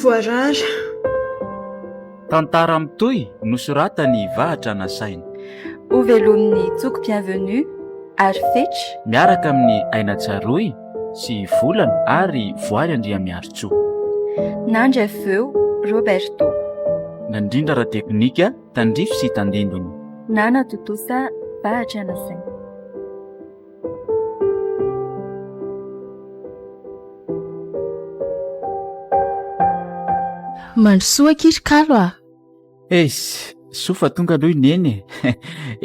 voarara. Tantara mitohy nosoratan'i Vahatra Nasaina. Hovelomin'i Tsoky Bienvenue ary Fetra. Miaraka amin'i Aina Tsaroy sy Volana ary Voary Andriamiarintsoa. Nandry avy eo Roberto. Nandrindra ara-teknika Tandrify sy Tandindona. Nanatontosa Vahatra Nasaina. Mandrosoa akia ry kalo a! Eiss! Soa fa tonga aloha i Neny e!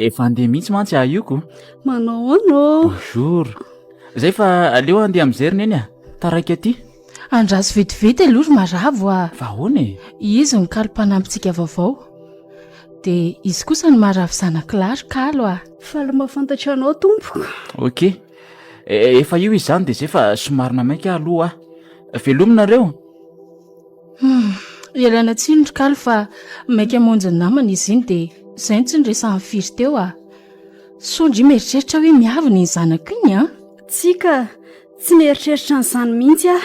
Efa handeha mihitsy mantsy aho io ko! Manao ahoana ô? Bonjour! Zay fa aleo handeha amin'izay ry Neny a! Taraiky aty! Andraso vetivety aloha ry Maravo a! Fa ahoana e? Izy no kalo mpanampintsika vaovao. Dia izy kosa no Maravo zanak'i lahy ry kalo a! Faly mahafantatra anao tompoko. Ok. Efa io izy izany dia izay fa somary maimaika aho aloha a! Veloma nareo! Hum, ialana tsiny ry kalo fa maika hamonjy ny namana izy iny dia izay no tsy niresahany firy teo a! Soa ndry mieritreritra hoe miavona iny zanako iny an! Tsia ka! Tsy mieritreritra an'izany mihitsy aho.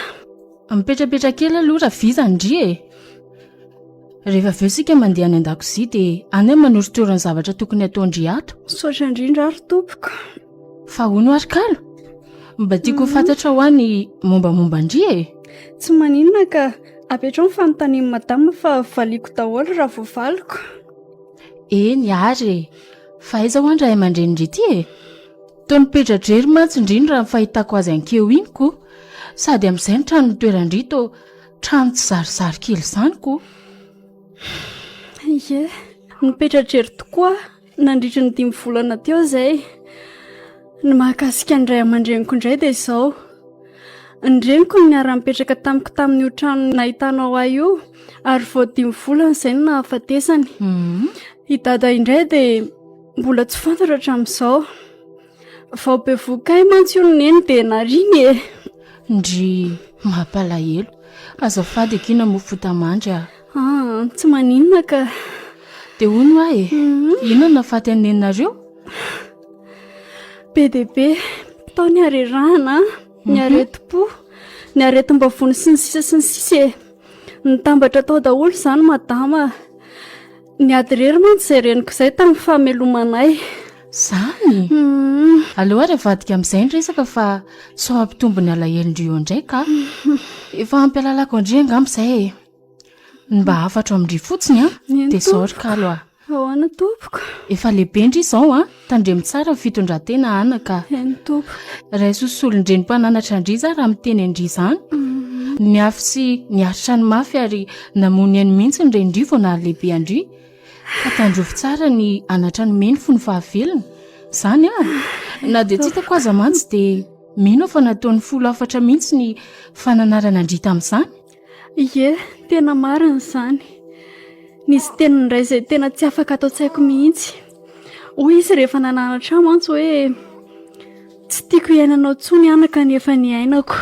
Mipetrapetra kely aloha raha vizana ndry e! Rehefa avy eo isika mandeha any an-dakozia dia any aho manorotoro ny zavatra tokony hataon-dry ato. Misaotra indrindra ary tompoko. Fa hono ary kalo? Mba tiako ho fantatra hoa ny mombamomba an-dry e! Tsy maninona ka, apetraho ny fanontanian'i madama fa valiako daholo raha voavaliko. Eny ary e! Fa aiza hoa ny ray aman-drenin-dry ity e? Toa nipetra-drery mantsy ndry ny raha ny fahitako azy ankeo iny ko! Sady amin'izay ny trano nitoeran-dry toa trano tsy zarizary kely izany ko! Ie, nipetra-drery tokoa aho nandritry ny dimy volana teo izay. Ny mahakasika ny ray aman-dreniko indray dia izao. Ny reniko no niara-nipetraka tamiko tamin'io trano nahitanao ahy io ary vao dimy volana izay no nahafatesany. I dada indray dia Mbola tsy fantatra hatramin'izao. Vao bevohoka ahy mantsy hono neny dia nariany e. Ndry, mampalahelo. Azafady akia namoa fotamandry ah. Ah, tsy maninona ka. Dia hono hoa e, inona no nahafaty an'i neninareo? Be dia be. Tao ny harerahana, ny aretim-po, ny aretim-bavony sy ny sisa sy ny sisa e. Nitambatra tao daholo izany madama. Niady irery mantsy izay reniko izay tamin'ny fahamelomanay. Zany? Aleo ary avadika amin'izay ny resaka fa sao hampitombo ny alahelon-dry eo indray ka. Efa ampy alalako an-dry angamba izay e. Ny mba hafatro amin-dry fotsiny an, dia izao ry kalo a. Ahoana tompoko? Efa lehibe ndry izao an, tandremo tsara ny fitondran-tena anaka. Eny tompoko. Raiso ho solon-dreny mpananatra an-dry za raha miteny an-dry izany. Niafy sy niaritra ny mafy ary namono ny ainy mihitsy ny renin-dry vao nahalehibe an-dry. Ka tandrovy tsara ny anatra nomeny fony fahavelony. Izany an! Na dia tsy hitako aza mantsy dia mino aho fa nataony folo hafatra mihitsy ny fananarana an-dry tamin'izany. Ie, tena marina izany. Nisy teniny iray izay tena tsy afaka ato an-tsaiko mihitsy. Hoy izy rehefa nananatra ahy mantsy hoe tsy tiako hiainanao intsony anaka ny efa niainako.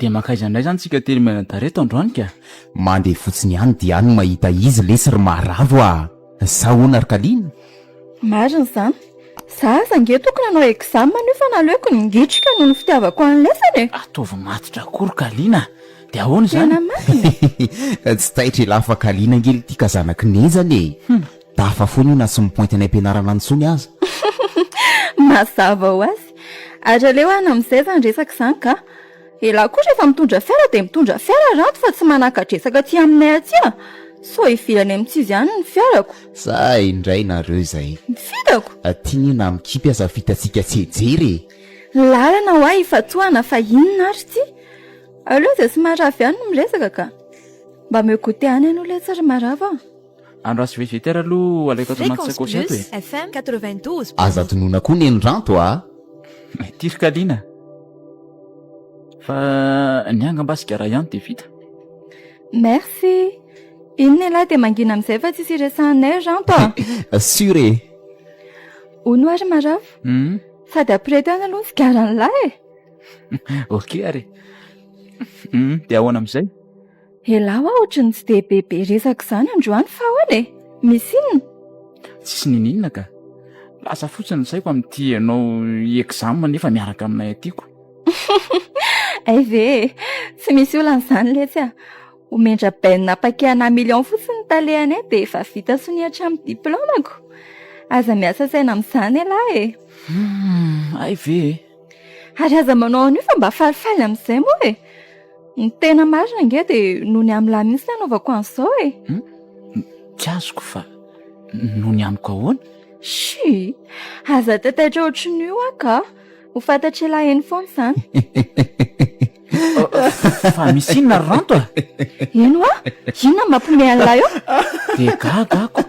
Dia mankaiza indray izany tsika telo mianadahy reto androany ka? Mandeha fotsiny ihany dia any mahita izy lesy ry Maharavo a! Sa ahoana ry Kalina? Marina izany. Za aza ange tokony hanao exam anio fa naleoko ningitrika noho ny fitiavako an'lesany e! Ataovy matotra koa ry Kalina a! Dia ahoana izany? Tena marina e! Tsy taitra elah fa Kalina ange ity ka zanak'i Nejana e! Tafa foana io na tsy mi-pointe any am-pianarana intsony aza. Mazava ho azy. Ary aleo any amin'izay izany resaka izany ka. Elah koa rehefa mitondra fiara dia mitondra fiara Rado fa tsy manaka-dresaka aty aminay aty a! Sao hivily any amin'ny tsizy any ny fiarako. Zay indray nareo izay. Ny fitako? Aty anie na mikipy aza vitantsika tsy hijery e! Lalana hoa ifantohana fa inona ary ity? Aleo izay somary avy any no miresaka ka. Mba omeo goûter any aloha letsy ry Maravo a! Andraso vetivety ary aloha alaiko ato anaty Fréquence sakaosy ato Plus e. FM 92. Aza adinoina koa Neny Ranto a! Ity ry Kalina. Fa ny ahy angamba sigara ihany dia vita. Merci. Inona ialahy dia mangina amin'izay fa tsisy iresahanay ry Ranto a! Sûr e! Hono ary Maravo? Hum. Sady ampireto ihany aloha ny sigaran'lah e! Ok ary. Hum, dia ahoana amin'izay? Elah hoa ohatry ny tsy dia be be resaka izany androany fa ahoana e? Misy inona? Tsisy niniana ka. Lasa fotsiny ny saiko amin'ity ianao exam nefa miaraka aminay aty ko. Hay ve e! Tsy misy olana izany letsy a! Omen-dRabainina paquet ana million fotsiny ny talehanay dia efa vita sonia hatramin'ny diplaomako. Aza miasa saina amin'izany ialahy e! Hum, hay ve e! Ary aza manao an'io fa mba falifaly amin'izay moa e! Ny tena marina ange dia noho ny amin'lah mihitsy no anaovako an'izao e! Hum, tsy azoko fa noho ny amiko ahoana? Shii! Aza taitaitra ohatran'io aho ka! Ho fantatr'ialahy eny foana izany. Fa misy inona ry Ranto a? Eny hoa, inona no mampiomehy an'lah eo? Dia gaga ako.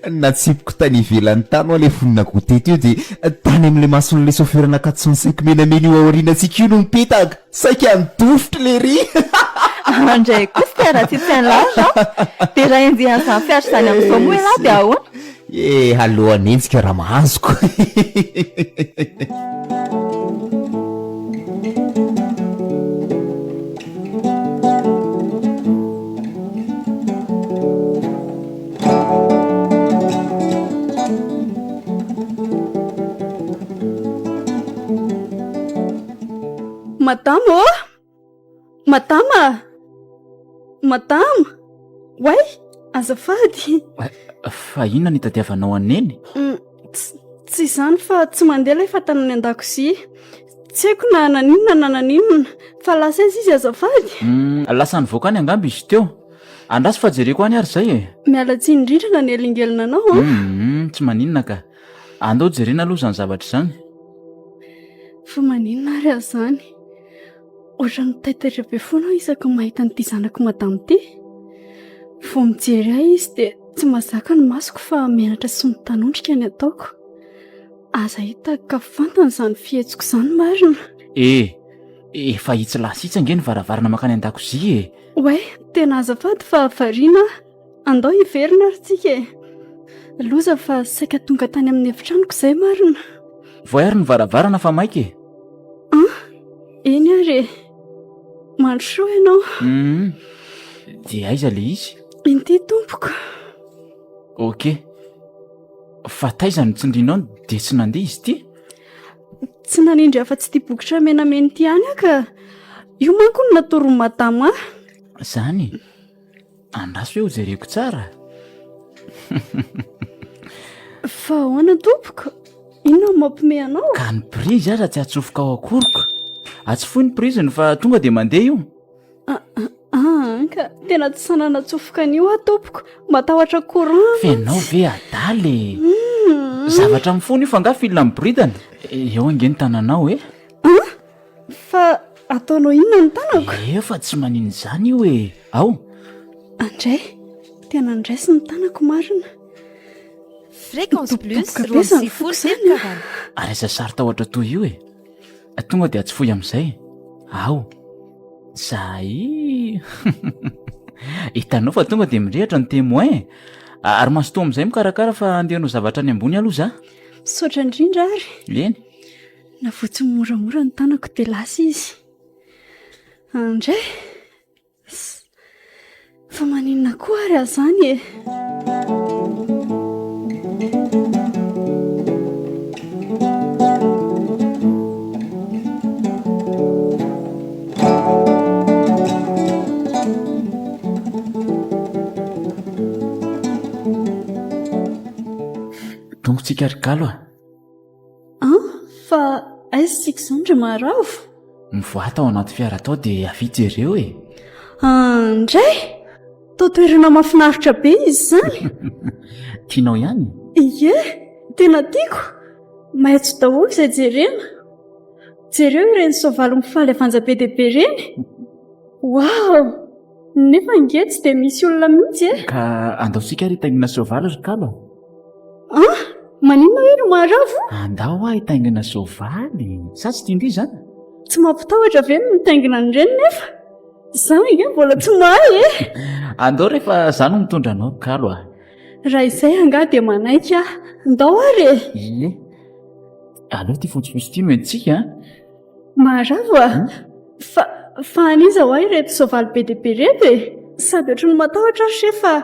Natsipiko tany ivelany tany hoa le fonona goûter teo dia tany amin'ilay mason'ilay chauffeur-na 405 menamena io aorianantsika io no nipetaka. Saika nidofotra lery. Andray kosa ka raha tsy tsy an'lah ry Ranto. Dia raha enjehan'izany fiara izany amin'izao moa ialahy dia ahoana? Eh, aleo hanenjika raha mahazoko. Madama ô! Madama! Madama! Oay! Azafady! Fa inona no itadiavanao an'i Neny? Mm, tsy izany fa tsy mandeha ilay fatana any an-dakozia. Tsy haiko na naninona na naninona fa lasa aiza izy azafady? Mm, lasa nivoaka any angamba izy teo. Andraso fa jereko any ary izay e. Miala tsiny indrindra nanelingelina anao an. Mm, tsy maninona ka. Andao jerena aloha izany zavatra izany. Fa maninona ary aho izany? Ohatran'ny taitaitra be foana aho isaky ny mahita an'ity zanako madama ity. Vao mijery ahy izy dia tsy mahazaka ny masoko fa menatra sy mitanondrika ny ataoko. Aza hita ka fantany izany fihetsiko izany marina. Eh, efa itsy lasa itsy ange ny varavarana mankany an-dakozia e. Oay, tena azafady fa variana aho. Andao hiverina ary tsika e. Loza fa saika tonga tany amin'ny efitranoko izay marina. Vohay ary ny varavarana fa maika e. An! Eny ary e. Mandrosoa ianao. Hum. Dia aiza le izy? Inty tompoko. Ok. Fa taiza no tsindrinao dia tsy nandeha izy ity? Tsy nanindry afa-tsy ity bokotra menamena ity ihany aho ka. Io manko no natoron'i madama ahy. Zany? Andraso hoe ho jereko tsara. Fa ahoana tompoko? Inona no mampiomehy anao? Ka ny prise aza tsy atsofoka ao akoriko. Atsofoy ny prise-ny fa tonga dia mandeha io. Ah, ah, ka tena tsy sahy nanatsofoka an'io aho tompoko. Matahotra courant. Fa ianao ve adala e? Hmm. Zavatra mifono io fa angaha fil miboridana? Eo ange ny tananao e. An? Fa ataonao inona ny tanako? Efa tsy maninona izany io e. Ao. Andray, tena ndraisy ny tanako marina. Fréquence Plus Midobodoboka be izany 92 foko izany a. telo Ary aiza saro-tahotra toy io e. Tonga dia atsofoy amin'izay. Ao. Zay. Hitanao fa tonga dia mirehitra ny témoin. Ary mazotoa amin'izay mikarakara fa andeha hanao zavatra any ambony aloha za. Misaotra indrindra ary. Eny. Navotsiny moramora ny tanako dia lasa izy. Andray! Fa maninona koa ary aho izany e? Tonga tsika ry kalo a! An! Fa aiza isika izany ry Maharavo? Mivoaha tao anaty fiara tao dia avia jereo e! Andray! Toa toerana mahafinaritra be izy izany! Tianao ihany? Ie! Tena tiako! Maitso daholo izay jerena! Jereo ireny soavaly mifaly avanja be dia be ireny! Waouh! Nefa ange tsy dia misy olona mihitsy e! Ka andao tsika ary hitaingina soavaly ry kalo a! An! Maninona hoe ry Maharavo? Andao aho hitaingina soavaly! Sa tsy tian-dry izany? Tsy mampitahotra ve ny mitaingina an'ireny nefa? Za ange mbola tsy mahay e! Andao rehefa za no mitondra anao ry kalo a! Raha izay angaha dia manaiky aho. Ndao ary e! Ie. Aleo ity fotsifotsy ity no entintsika an! Maharavo a! Fa. Fa an'iza hoa ireto soavaly be dia be ireto e? Sady ohatry ny matahotra aho chef fa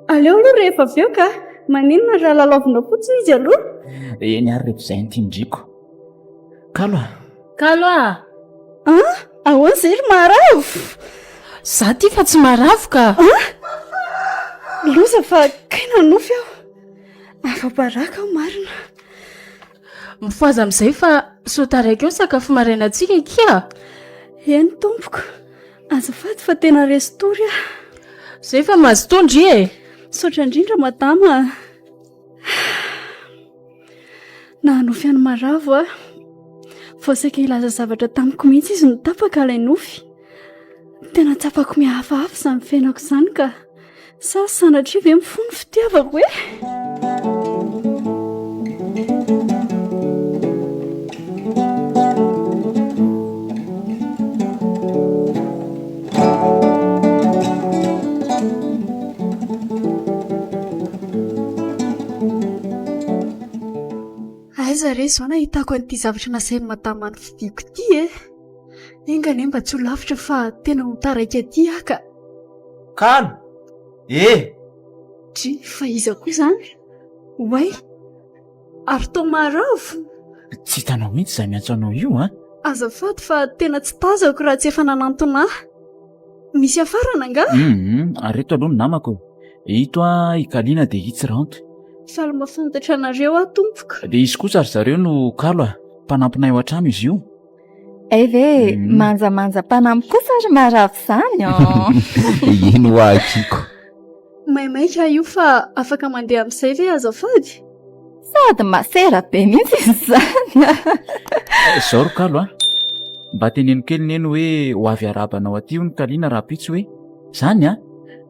aleo aloha rehefa avy eo ka! Maninona raha lalaovinao fotsiny izy aloha? Eny ary reto izay ny tian-driko. Kalo a! Kalo a! An? Ahoana izay ry Maharavo? Za ty fa tsy maharavo ka! An? Loza fa kay nanofy aho. Afa-baraka aho marina. Mifohaza amin'izay fa sao taraiky eo ny sakafo marainantsika akia a! Eny tompoko, azafady fa tena resy tory aho. Zay fa mazotoa ndry e! Misaotra indrindra madama a! Nahanofy an'i Maravo aho. Vao saika hilaza zavatra tamiko mihitsy izy no tapaka ilay nofy. Tena tsapako mihafahafa izany fiainako izany ka. Sa sanatria ve mifono fitiavako e? Aiza re izao nahitako an'ity zavatra nasain'i madama novidiako ity e? Enga anie mba tsy ho lavitra fa tena ho taraiky aty aho ka. Kalo! E! Dry, fa iza koa izany? Oay! Ary toa maharavo? Tsy hitanao mihitsy izay miantso anao io an! Azafady fa tena tsy tazako raha tsy efa nanantona ahy. Misy hafarana angaha? Hum, ary reto aloha ny namako e. Ito an i Kalina dia itsy Ranto. Faly mahafantatra anareo aho tompoko. Dia izy kosa ry zareo no Kalo a, mpanampinay ao an-trano izy io. Hay ve manjamanja mpanampy kosa ry Maravo izany an! Eny hoa akiko. Maimaika io fa afaka mandeha amin'izay ve azafady? Sady masera be mihitsy izy izany an! Izao ry Kalo a! Mba teneno kely neny hoe ho avy hiarahaba anao aty hono Kalina rahampitso hoe? Izany an!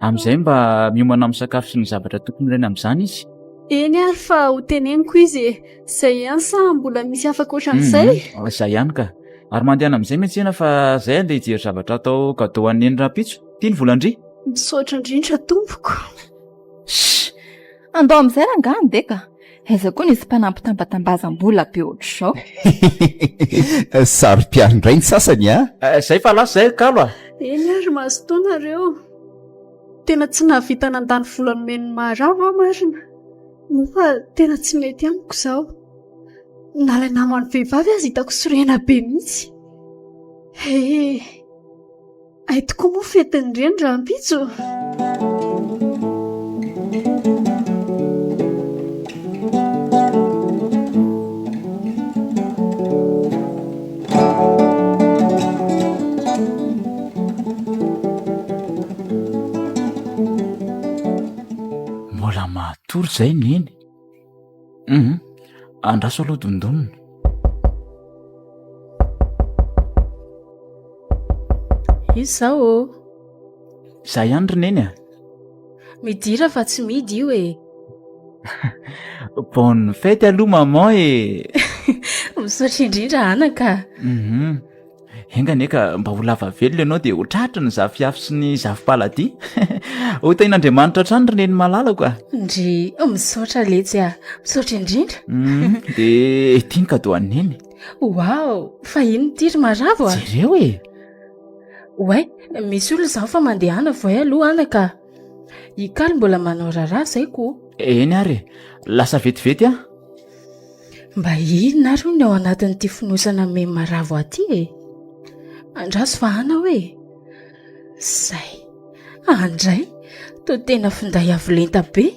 Amin'izay mba miomana amin'ny sakafo sy ny zavatra tokony ilaina amin'izany izy. Eny ary fa ho teneniko izy e! Izay ihany sa mbola misy hafa ankoatran'izay? Hum, izay ihany ka. Ary mandehana amin'izay miantsena fa izay andeha hijery zavatra atao cadeau an'i Neny rahampitso. Ity ny volan-dry. Misaotra indrindra tompoko. Shh! Andao amin'izay rangahy andeha ka. Aiza koa nisy mpanampy tambatambazam-bola be ohatr'izao. Saro-piaro indray ny sasany a! Izay fa lasa izay ry kalo a! Eny ary mazotoa nareo. Tena tsy nahavita nandany vola nomen'ny Maharavo aho marina. Nefa tena tsy mety amiko izao. Na ilay naman'ny vehivavy aza hitako sorena be mihitsy. He! Hay tokoa moa fetin'ny reny rahampitso? Mbola matory izay neny. Hum, andraso aloha dondonina. Iza izao ô? Za ihany ry neny a. Midira fa tsy midy io e. Bonne fête aloha maman e. Misaotra indrindra anaka. Mhm. Enga anie ka mba ho lava velona ianao dia ho tratry ny zafiafy sy ny zafim-paladia. Ho tahin'Andriamanitra hatrany ry neny malalako a. Ndry, misaotra letsy a. Misaotra indrindra. Mm, dia ity ny cadeau an'i neny. Wow, fa inona ity ry Maravo a? Jereo e. Oay, misy olona izany fa mandehana voay aloha anaka. I Kaly mbola manao raharaha izay ko. Eny ary e, lasa vetivety aho. Mba inona ary hono ny ao anatin'ity fonosana memy maravo aty e? Andraso fa ana hoe. Zay. Andray, toa tena finday avo lenta be.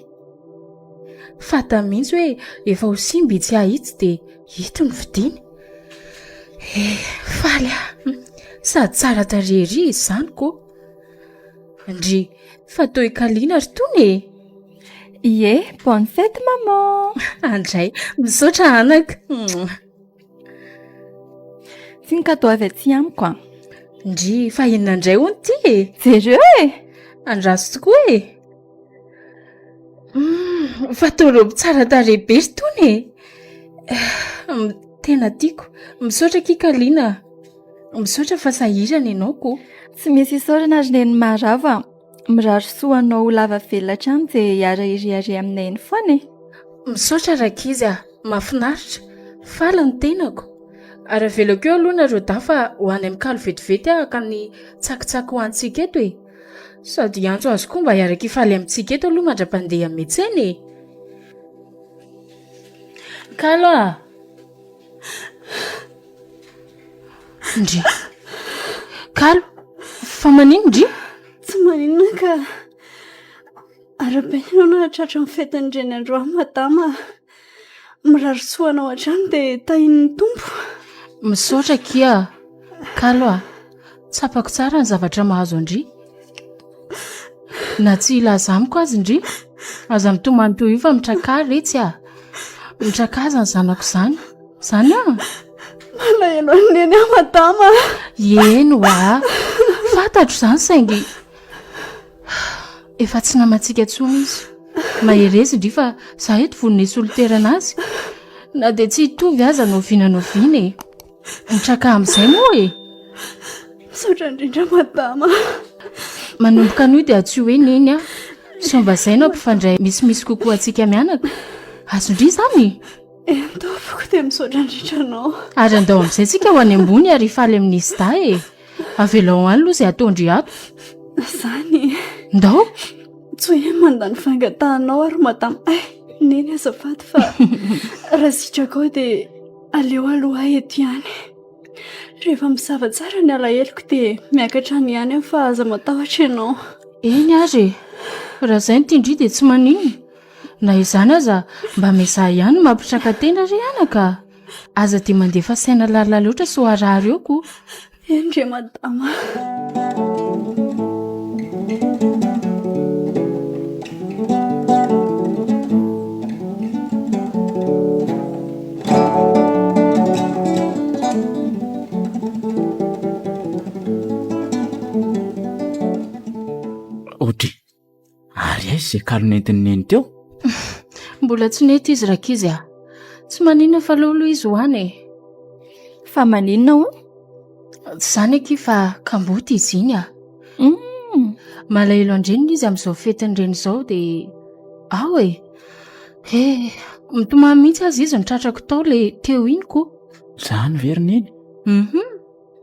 Fantany mihitsy hoe efa ho simba itsy ahy itsy dia ito no vidiany. Eh, faly aho. Sady tsara tarehy ery izy izany ko. Ndry, fa toa i Kalina ry tony e! Ie, bonne fête maman! Andray, misaotra anaka. Tsy ny cadeau avy aty amiko an. Ndry, fa inona indray hono ity e? Jereo e! Andraso tokoa e! Hum, fa toa robe tsara tarehy be ry tony e! Tena tiako. Misaotra akia Kalina. Misaotra fa sahirana ianao ko. Tsy misy isaorana ry neny Maharavo a. Mirary soa anao ho lava velona hatrany dia hiara-hiriaria aminay eny foana e. Misaotra rankizy a! Mahafinaritra! Faly ny tenako! Ary avelako eo aloha nareo dahy fa ho any amin'ny kalo vetivety aho haka ny tsakitsaky ho antsika eto e. Sady hiantso azy koa mba hiaraka hifaly amintsika eto aloha mandra-pandeha miantsena e. Kalo a! Ndry. Kalo, fa maninona ndry? Tsy maninona ka. Arahabaina ianao nahatratra ny fetin'ny reny androany madama a. Mirary soa anao hatrany dia tahian'ny Tompo. Misaotra akia Kalo a. Tsapako tsara ny zavatra mahazo an-dry. Na tsy hilaza amiko aza ndry. Aza mitomany toy io fa mitrakà retsy a. Mitrakà izany zanako izany. Izany a. Malahelo an'i Neny aho madama. Eny hoa. Fantatro izany saingy efa tsy namantsika intsony izy. Mahereza ndry fa za eto vonona hisolo toerana azy. Na dia tsy hitovy aza na oviana na oviana e. Mitraka amin'izay moa e. Misaotra indrindra madama. Manomboka anio dia antsoy hoe Neny aho. Sao mba izay no hampifandray misimisy kokoa antsika mianaka. Azon-dry izany? Eny tompoko dia misaotra indrindra anao. Ary andao amin'izay tsika ho any ambony ary hifaly amin'izy dahy e. Avelao any aloha izay ataon-dry ato. Izany e. Ndao. Tsy hoe mandà ny fangatahanao ary madama. Ay, Neny azafady fa raha sitrakao dia aleo aloha aho eto ihany. Rehefa misava tsara ny alaheloko dia miakatra any ihany aho fa aza matahotra ianao. Eny ary e. Raha izay no tian-dry dia tsy maninona. Na izany aza mba miezaha ihany mampitraka tena ry anaka a! Aza dia mandefa saina lalina loatra sao harary eo ko. Eny re madama. Audrey. Ary aiza izay kalo nentin'i Neny teo? Mbola tsy nety izy rankizy a! Tsy maninona fa aleo aloha izy ho any e! Fa maninona hono? Tsy izany akia fa kamboty izy iny a! Hum! Malahelo an-dreniny izy amin'izao fetin'ny reny izao dia ao e! He! Mitomany mihitsy aza izy no tratrako tao ilay teo iny ko! Izany ve ry Neny? Hum!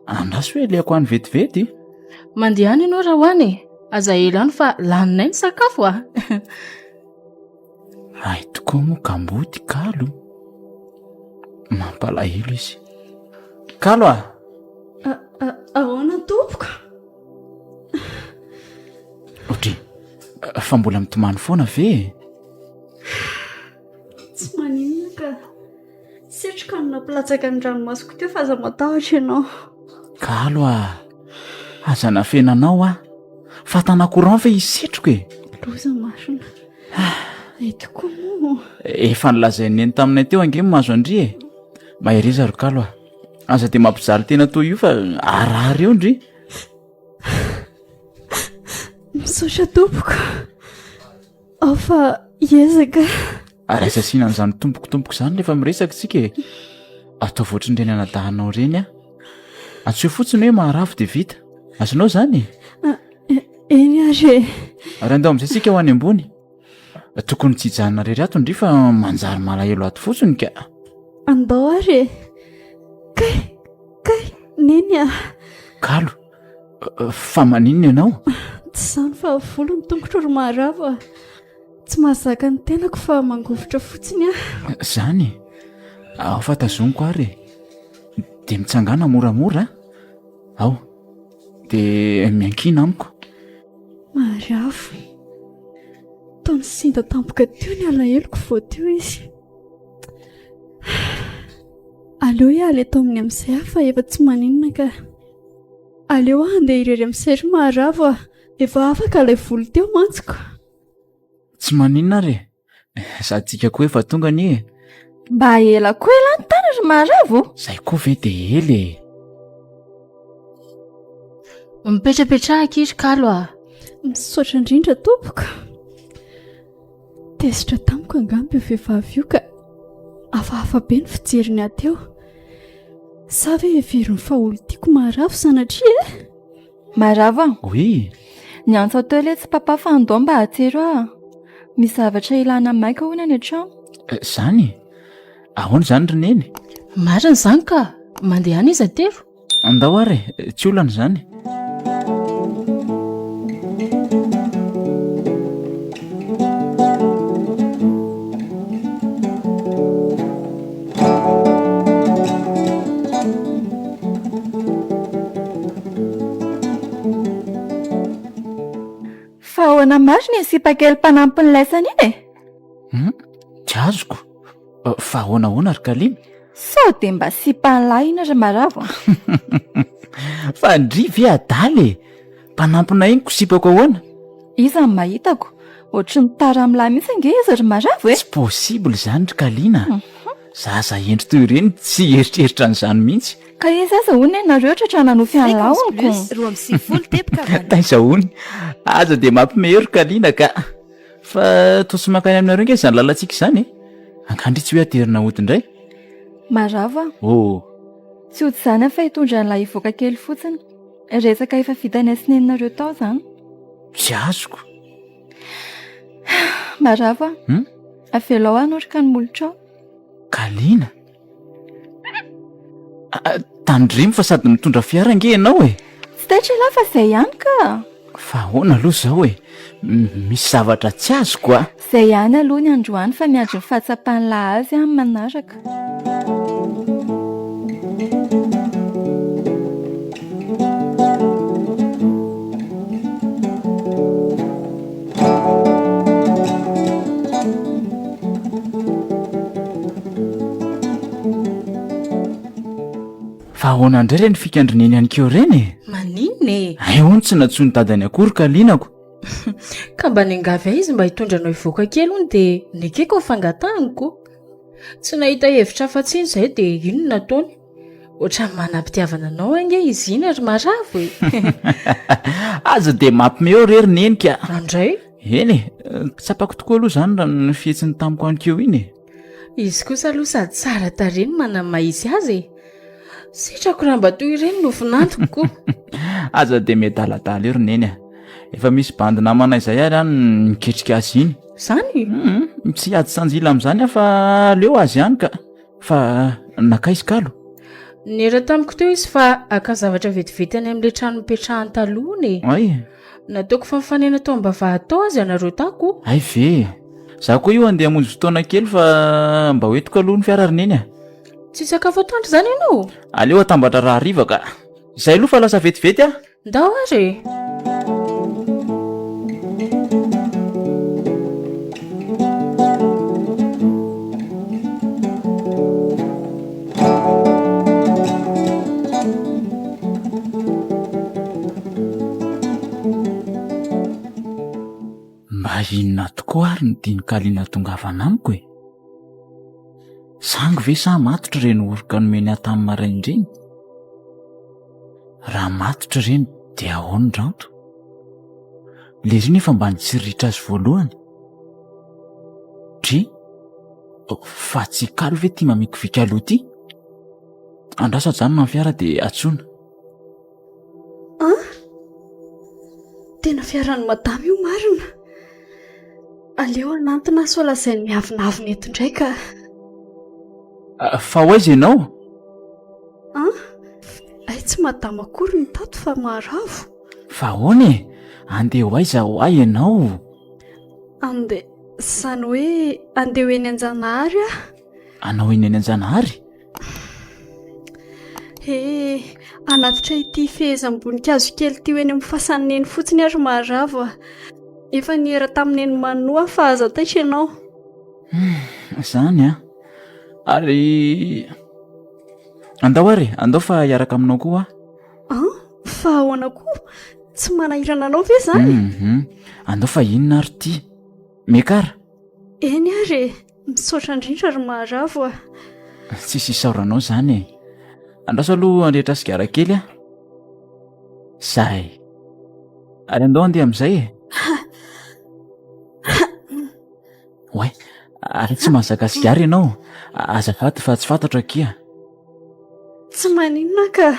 Andraso hoe alehako any vetivety. Mandehana ianao raha ho any e. Aza ela any fa laninay ny sakafo a. Hay tokoa moa kamboty Kalo. Mampalahelo izy. Kalo a! Ahoana tompoko? Ohatry, fa mbola mitomany foana ve e? Tsy maninona ka. Setroka no nampilatsaka ny ranomasoko teo fa aza matahotra ianao. Kalo a! Aza nafenanao aho. Fatana courant ve hisy setroka e? Loza marina. Ay tokoa moa. Efa nolazain'i Neny taminay teo ange ny mahazo an-dry e. Mahereza ry Kalo a. Aza dia mampijaly tena toy io fa harary eo ndry. Misaotra tompoko. Ao fa hiezaka. Ary aiza asiana an'izany tompoko tompoko izany rehefa miresaka isika e? Ataovy ohatran'ireny anadahinao ireny aho. Antsoy fotsiny hoe maharavo dia vita. Azonao izany e? Ah, e, eny ary e. Ary andao amin'izay isika ho any ambony. Tokony tsy hijanona irery ato ndry fa manjary malahelo ato fotsiny ka. Andao ary e. Kay, kay, neny a. Kalo, Fa maninona ianao? Tsy izany fa volo ny tongotro ry Maharavo a. Tsy mahazaka ny tenako fa mangovitra fotsiny aho. Izany e? Ao fa tazoniko ary e. Dia mitsangàna moramora a. Ao. Dia miankina amiko. Maharavo. Toa nisinda tampoka teo ny alaheloko vao teo izy. Aleo hiala eto aminy amin'izay aho fa efa tsy maninona ka. Aleo aho handeha irery amin'izay ry Maharavo a! Efa afaka ilay volo teo mantsy ko! Tsy maninona ary e! Sady tsika koa efa tonga anie e! Mba ela koa elah ny tany ry Maharavo! Zay koa ve dia ela e! Mipetrapetraha akia ry Kalo a! Misaotra indrindra tompoko! Tezitra tamiko angamba io vehivavy io ka hafahafa be ny fijeriny ahy teo. Sa ve heveriny fa olon-tiako Maharavo sanatria e? Maharavo a! Oui. Niantso ahy teo letsy papa fa andao mba hatsero aho. Misy zavatra ilana maika hono any an-trano. Zany? Ahoana izany ry Neny? Marina izany ka! Mandehana izy atero. Andao ary e, tsy olana izany. Fa ahoana marina iny sipakely mpanampy ny laisany iny e? Hum, tsy azoko. Fa ahoana ahoana ry Kalina? Sao dia mba sipan'lahy iny ry Maravo a? Fa ndry ve adala e? Mpanampina iny ko sipako ahoana? Iza no mahitako? Ohatry ny tara amin'lahy mihitsy ange izy ry Maravo e! Tsy possible izany ry Kalina a! Zaza hendry toy ireny tsy hieritreritra an'izany mihitsy. Ka iza aza hono ianareo tratra nanofy an'lahy Fréquence hono ko? Plus 92 teboka valo. Taiza hono? Aza dia mampimehy ry Kalina ka! Fa toa tsy mankany aminareo ange izany lalantsika izany e! Angaha ndry tsy hoe aterina hody indray? Maravo a! Oh! Tsy hody izany aho fa hitondra an'lahy hivoaka kely fotsiny. Resaka efa vitanay sy neninareo tao izany. Tsy azoko. Maravo a! Hum? Avelao hanoroka ny molotrao. Kalina? Tandremo fa sady mitondra fiara ange ianao e! Tsy taitra ialahy fa izay ihany ka! Fa ahoana aloha izao e? Misy zavatra tsy azoko a! Izay ihany aloha ny androany fa miandry ny fahatsapan'lah azy aho amin'ny manaraka. Fa ahoana indray ireny fikandrineny any keo ireny e? Maninona e? Hay hono tsy nantsoin'i dadany akory ka linako. Ka mba niangavy ahy izy mba hitondra anao hivoaka kely hono dia nekeko ny fangatahany ko. Tsy nahita hevitra afa-tsy iny izahay dia iny no nataony. Ohatran'ny manam-pitiavana anao ange izy iny ry Maravo e! Aza dia mampime eo re ry Neny ka! Andray? Eny e, tsapako tokoa aloha izany raha ny fihetsiny tamiko any keo iny e! Izy kosa aloha sady tsara tarehy no manana ny maha izy azy e! Sitrako raha mba toy ireny no vinantoko ko! Aza dia miadaladala eo ry Neny a! Efa misy bandy namana izay ary any miketrika azy iny. Zany? Hum, tsy hiady sanjila amin'izany aho fa aleo azy ihany ka. Fa nankaiza kalo? Niera tamiko teo izy fa haka zavatra vetivety any amin'ilay trano nipetrahany taloha e. Ay. Nataoko fa mifanena tao am-bavahady tao aza ianareo tako. Hay ve. Za koa io andeha hamonjy fotoana kely fa mba hoentiko aloha ny fiara ry neny a. Tsy hisakafo atoandro izany ianao? Aleo atambatra rahariva ka. Izay aloha fa lasa vetivety aho. Ndao ary e! Mba inona tokoa ary no tian'i Kalina tongavana amiko e? Sangy ve sa matotra ireny oroka nomeny ahy tamin'ny maraina ireny? Raha matotra ireny dia ahoana Ranto? Lery nefa mba nitsiriritra azy voalohany. Dry, fa tsy kalo ve ty mamikivika aloha ty? Andraso ajanona ny fiara dia antsoina. An? Tena fiaran'i madama io marina. Aleo hanantona sao lazainy miavonavona eto indray ka. Fa ho aiza ianao? An? Hay tsy madama akory no tato fa maharavo. Fa ahoana e? Andeha ho aiza ho ahy ianao? Andeha, izany hoe andeha ho eny Anjanahary aho. Anao eny any Anjanahary? He, hanatitra ity fehezam-boninkazo kely ity ho eny amin'ny fasan'i Neny fotsiny aho ry Maharavo a. Efa niera tamin'i Neny Manoa aho fa aza taitra ianao. Izany an. Ary andao ary e, andao fa hiaraka aminao koa aho. An? Fa ahoana koa? Tsy manahirana anao ve izany? Mhm. Andao fa inona ary ity? Miakara. Eny ary e. Misaotra indrindra ry Maharavo a. Tsisy isaoranao izany e. Andraso aloha handrehitra sigara kely aho. Zay. Ary andao handeha amin'izay e. Oay, ary tsy mahazaka sigara ianao. Azafady fa tsy fantatro akia. Tsy maninona ka.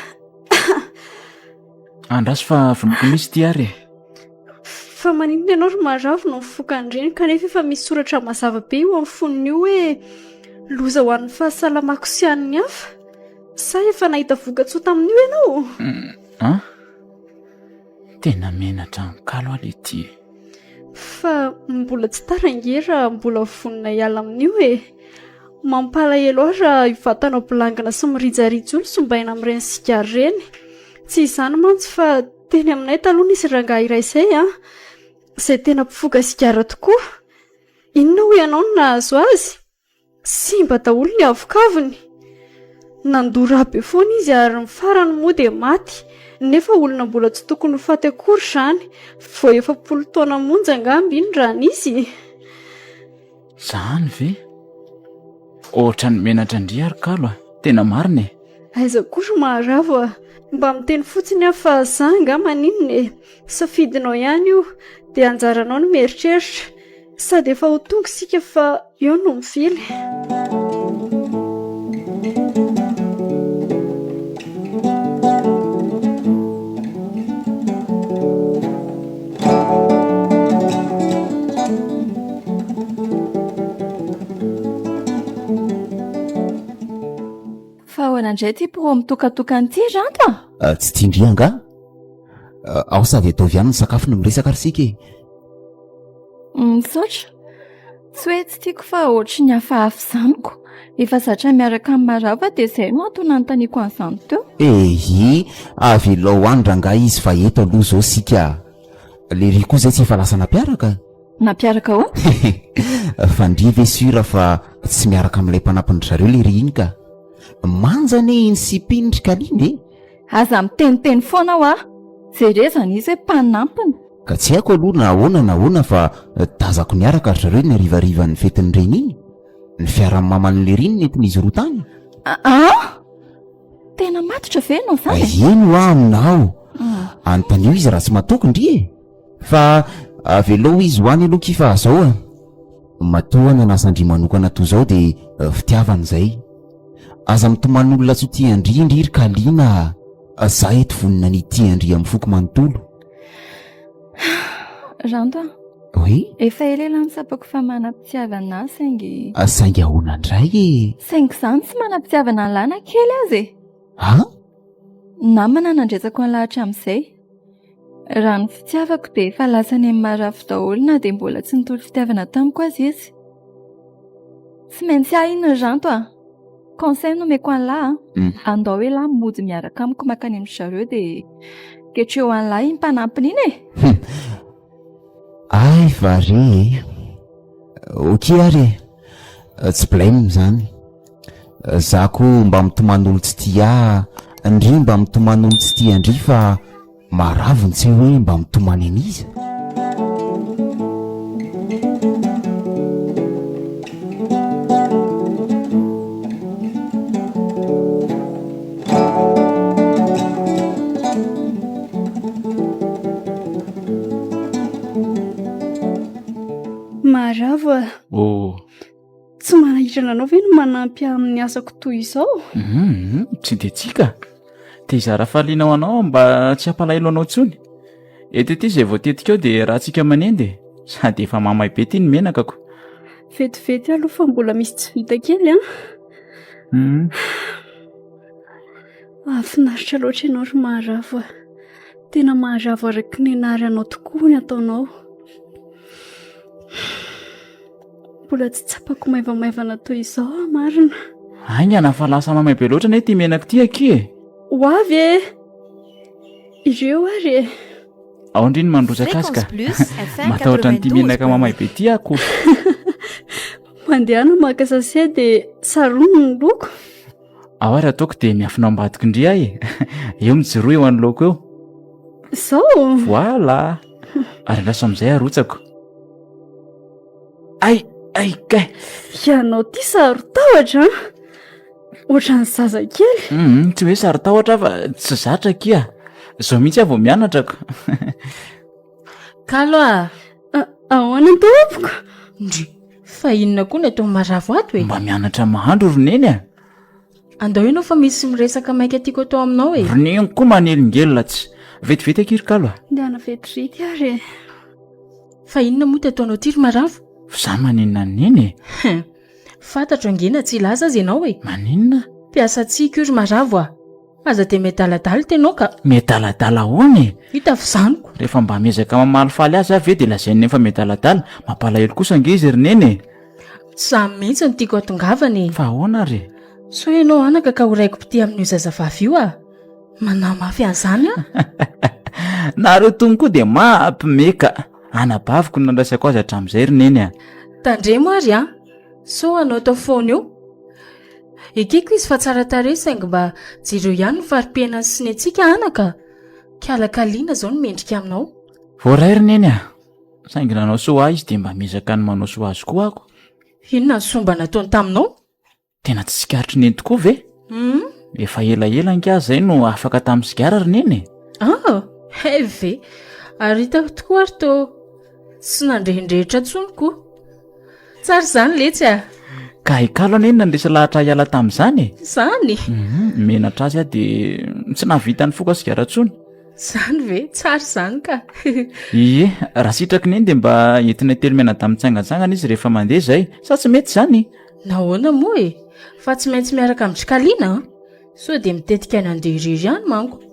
Andraso fa vonoiko mihitsy ity ary e. Fa maninona ianao ry Maharavo no mifoka an'ireny kanefa efa misy soratra mazava be eo amin'ny fonony io hoe loza ho an'ny fahasalamako sy an'ny hafa? Sa efa nahita vokatsoa tamin'io ianao? An? Tena menatra an-kalo aho letia e. Fa mbola tsy tara ange raha mbola vonona hiala amin'io e. Mampalahelo ahy raha io vatanao bolangina sy mirijarija io no sombaina amin'ireny sigara ireny. Tsy izany mantsy fa teny aminay taloha nisy rangahy iray izay an, izay tena mpifoka sigara tokoa. Inona hoy ianao no nahazo azy? Simba daholo ny avokavony. Nandoa rà be foana izy ary ny farany moa dia maty, nefa olona mbola tsy tokony ho faty akory izany, vao 40 taona monja angamba iny raha nisy. Zany ve? Ohatran'ny menatra ndry ary kalo a! Tena marina e! Aiza koa ry Maharavo a! Mba miteny fotsiny aho fa za angaha maninona e! Safidinao ihany io, dia anjaranao ny mieritreritra. Sady efa ho tonga isika fa eo no mivily. Fa ahoana indray ity pro mitokatokana ity Ranto a? Ah, tsy tian-dry angaha? Ah, ao sady ataovy ihany ny sakafo no miresaka ary isika e. Misaotra. Tsy hoe tsy tiako fa ohatry ny hafahafa izany ko. Efa zatra miaraka amin'ny marava dia izay no antony nanontaniako an'izany teo. Ehe, avelao any rangahy izy fa eto aloha izao isika. Lery koa izay tsy efa lasa nampiaraka? Nampiaraka ahoana? Fa ndry ve sûr fa tsy miaraka amin'ilay mpanampin-dry zareo lery iny ka. Manja anie iny sipa iny ry Kalina e! Aza miteniteny foana hoa. Jerezana izy hoe mpanampiny. Ka tsy haiko aloha na ahoana na ahoana fa tazako niaraka ry zareo iny harivarivan'ny fetin'ny reny iny. Ny fiaran'ny maman'i Lery iny nentin'izy roa tany. Aa! Tena matotra ve ianao izany e? Eny hoa aminao. Anontanio izy raha tsy matoky ndry e! Fa avelao izy ho any aloha ki fa zao a! Matoa nanasa an-dry manokana toa izao dia fitiavana izay. Aza mitomany olona tsy ho tia an-dry ndry ry Kalina a! Za eto vonona ny hitia an-dry amin'ny foko manontolo. Ranto a! Oui? Efa ela ela no tsapako fa manam-pitiavana ahy saingy. Saingy ahoana indray e? Saingy izaho no tsy manam-pitiavana an'lah na kely aza e! An? Namana nandresako an'lah hatramin'izay. Raha ny fitiavako dia efa lasa any amin'ny marafo daholo na dia mbola tsy nitory fitiavana tamiko aza izy. Tsy maintsy ahy iny ry Ranto a! Conseil no omeko an'lah a! Andao elah mody miaraka amiko mankany amin-dry zareo dia ketreo an'lah iny mpanampiny iny e! Hay va re e! Ok ary e! Tsy blème izany. Za koa mba mitomany olo tsy tia ahy, ndry mba mitomany olo tsy tia ndry fa maravony tsy hoe mba mitomany an'iza. Maharavo a! Oh. Tsy manahirana anao ve ny manampy ahy amin'ny asako toy izao? Hum, tsy dia tsia ka. Te hizara hafaliana ho anao aho mba tsy hampalahelo anao intsony. Eto ity izay voatetika eo dia ratsika manendy e. Sady efa mamay be ity ny menakako. Vetivety aloha fa mbola misy tsy vita kely an. Hum. Mahafinaritra loatra ianao ry Maharavo a. Tena maharavo araka ny anaranao tokoa ny ataonao. Mbola tsy tsapako maivamaivana toy izao aho marina. Haingana fa lasa mamay be loatra anie ity menaka ity akia e. Ho avy e! Ireo ary e! Ao ndry ny mandrotsaka azy ka. Matahotra an'ity menaka mamay be ity aho ko. Mandehana maka sachet dia sarony ny loko. Ao ary ataoko dia miafina ao ambadiky ndry aho e. Eo mijoroa eo anoloako eo. Izao? Voilà. Ary andraso amin'izay arotsako. Ay, ay kay. Ianao ity saro-tahotra an. Ohatran'ny zazakely. Hum, tsy hoe saro-tahotra aho fa tsy zatra akia. Izao mihitsy aho vao mianatra ko. Kalo a! Ahoana tompoko? Ndry, fa inona koa ny ataon'i Maravo ato e? Mba mianatra mahandro ry Neny a! Andao ianao fa misy miresaka maika tiako atao aminao e! Ry Neny koa manelingelina tsy. Vetivety akia ry Kalo a! Ndana vetivety ary e! Fa inona moa ty ataonao ty ry Maravo? F'izaho maninona an'i Neny e? Hein! Fantatro ange na tsy hilaza aza ianao e! Maninona? mpiasantsika io ry Maravo a! Aza dia miadaladala tenao ka! Miadaladala ahoana e? Hita f'izaniko. Rehefa mba miezaka mamalifaly azy aho ve dia lazainy fa miadaladala? Mampalahelo kosa ange izy ry Neny e! Tsy izany mihitsy no tiako hatongavana e! Fa ahoana ary e? Sao ianao anaka ka ho raiki-pitia amin'io zazavavy io a! Manahy mafy an'izany aho. Nareo tony koa dia mampime ka! Anabaviko no nandraisako azy hatramin'izay ry Neny a! Tandremo ary an! Sao hanao tao foana eo. Ekeko izy fa tsara tarehy saingy mba jereo ihany ny fari-piainany sy ny antsika anaka a! Kialakaliana izao no mendrika aminao. Voaray ry Neny a! Saingy nanao soa ahy izy dia mba miezaka ny manao soa azy koa aho. Inona ny soa mba nataony taminao? Tena tsy tsikaritry Neny tokoa ve? Hum? Efa elaela ange aho izay no afaka tamin'ny sigara ry Neny e! Ah! Hay ve! Ary hitako tokoa ary toa tsy nandrehendrehitra intsony koa. Tsara izany letsy a! Ka i Kalo anie no nandresy lahatra hiala tamin'izany e! Izany? Mhm, menatra azy aho dia tsy nahavita nifoka sigara intsony. Izany ve? Tsara izany ka! Ie, raha sitraky Neny dia mba entinay telo mianadahy mitsangantsangana izy rehefa mandeha izay. Sa tsy mety izany? Nahoana moa e? Fa tsy maintsy miaraka amin-dry Kalina an! Sao dia mitetika ny handeha irery ihany manko.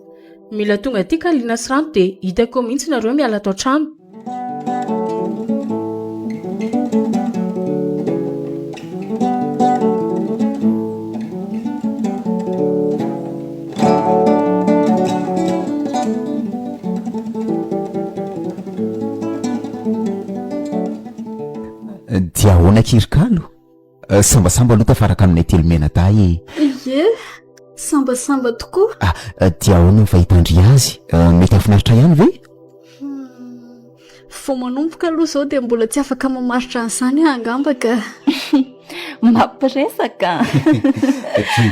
Mila tonga aty Kalina sy Ranto dia hitako eo mihitsy nareo miala ato an-trano. Dia ahoana akia ry Kalo? Eh, sambasamba aloha tafaraka aminay telo mianadahy e. Ie, sambasamba tokoa. Ah, eh, dia ahoana ny fahitan-dry azy? Eh, mety hahafinaritra ihany ve? Hmm, vao manomboka aloha izao dia mbola tsy afaka mamaritra an'izany aho angamba ka. Mampiresaka. Dry,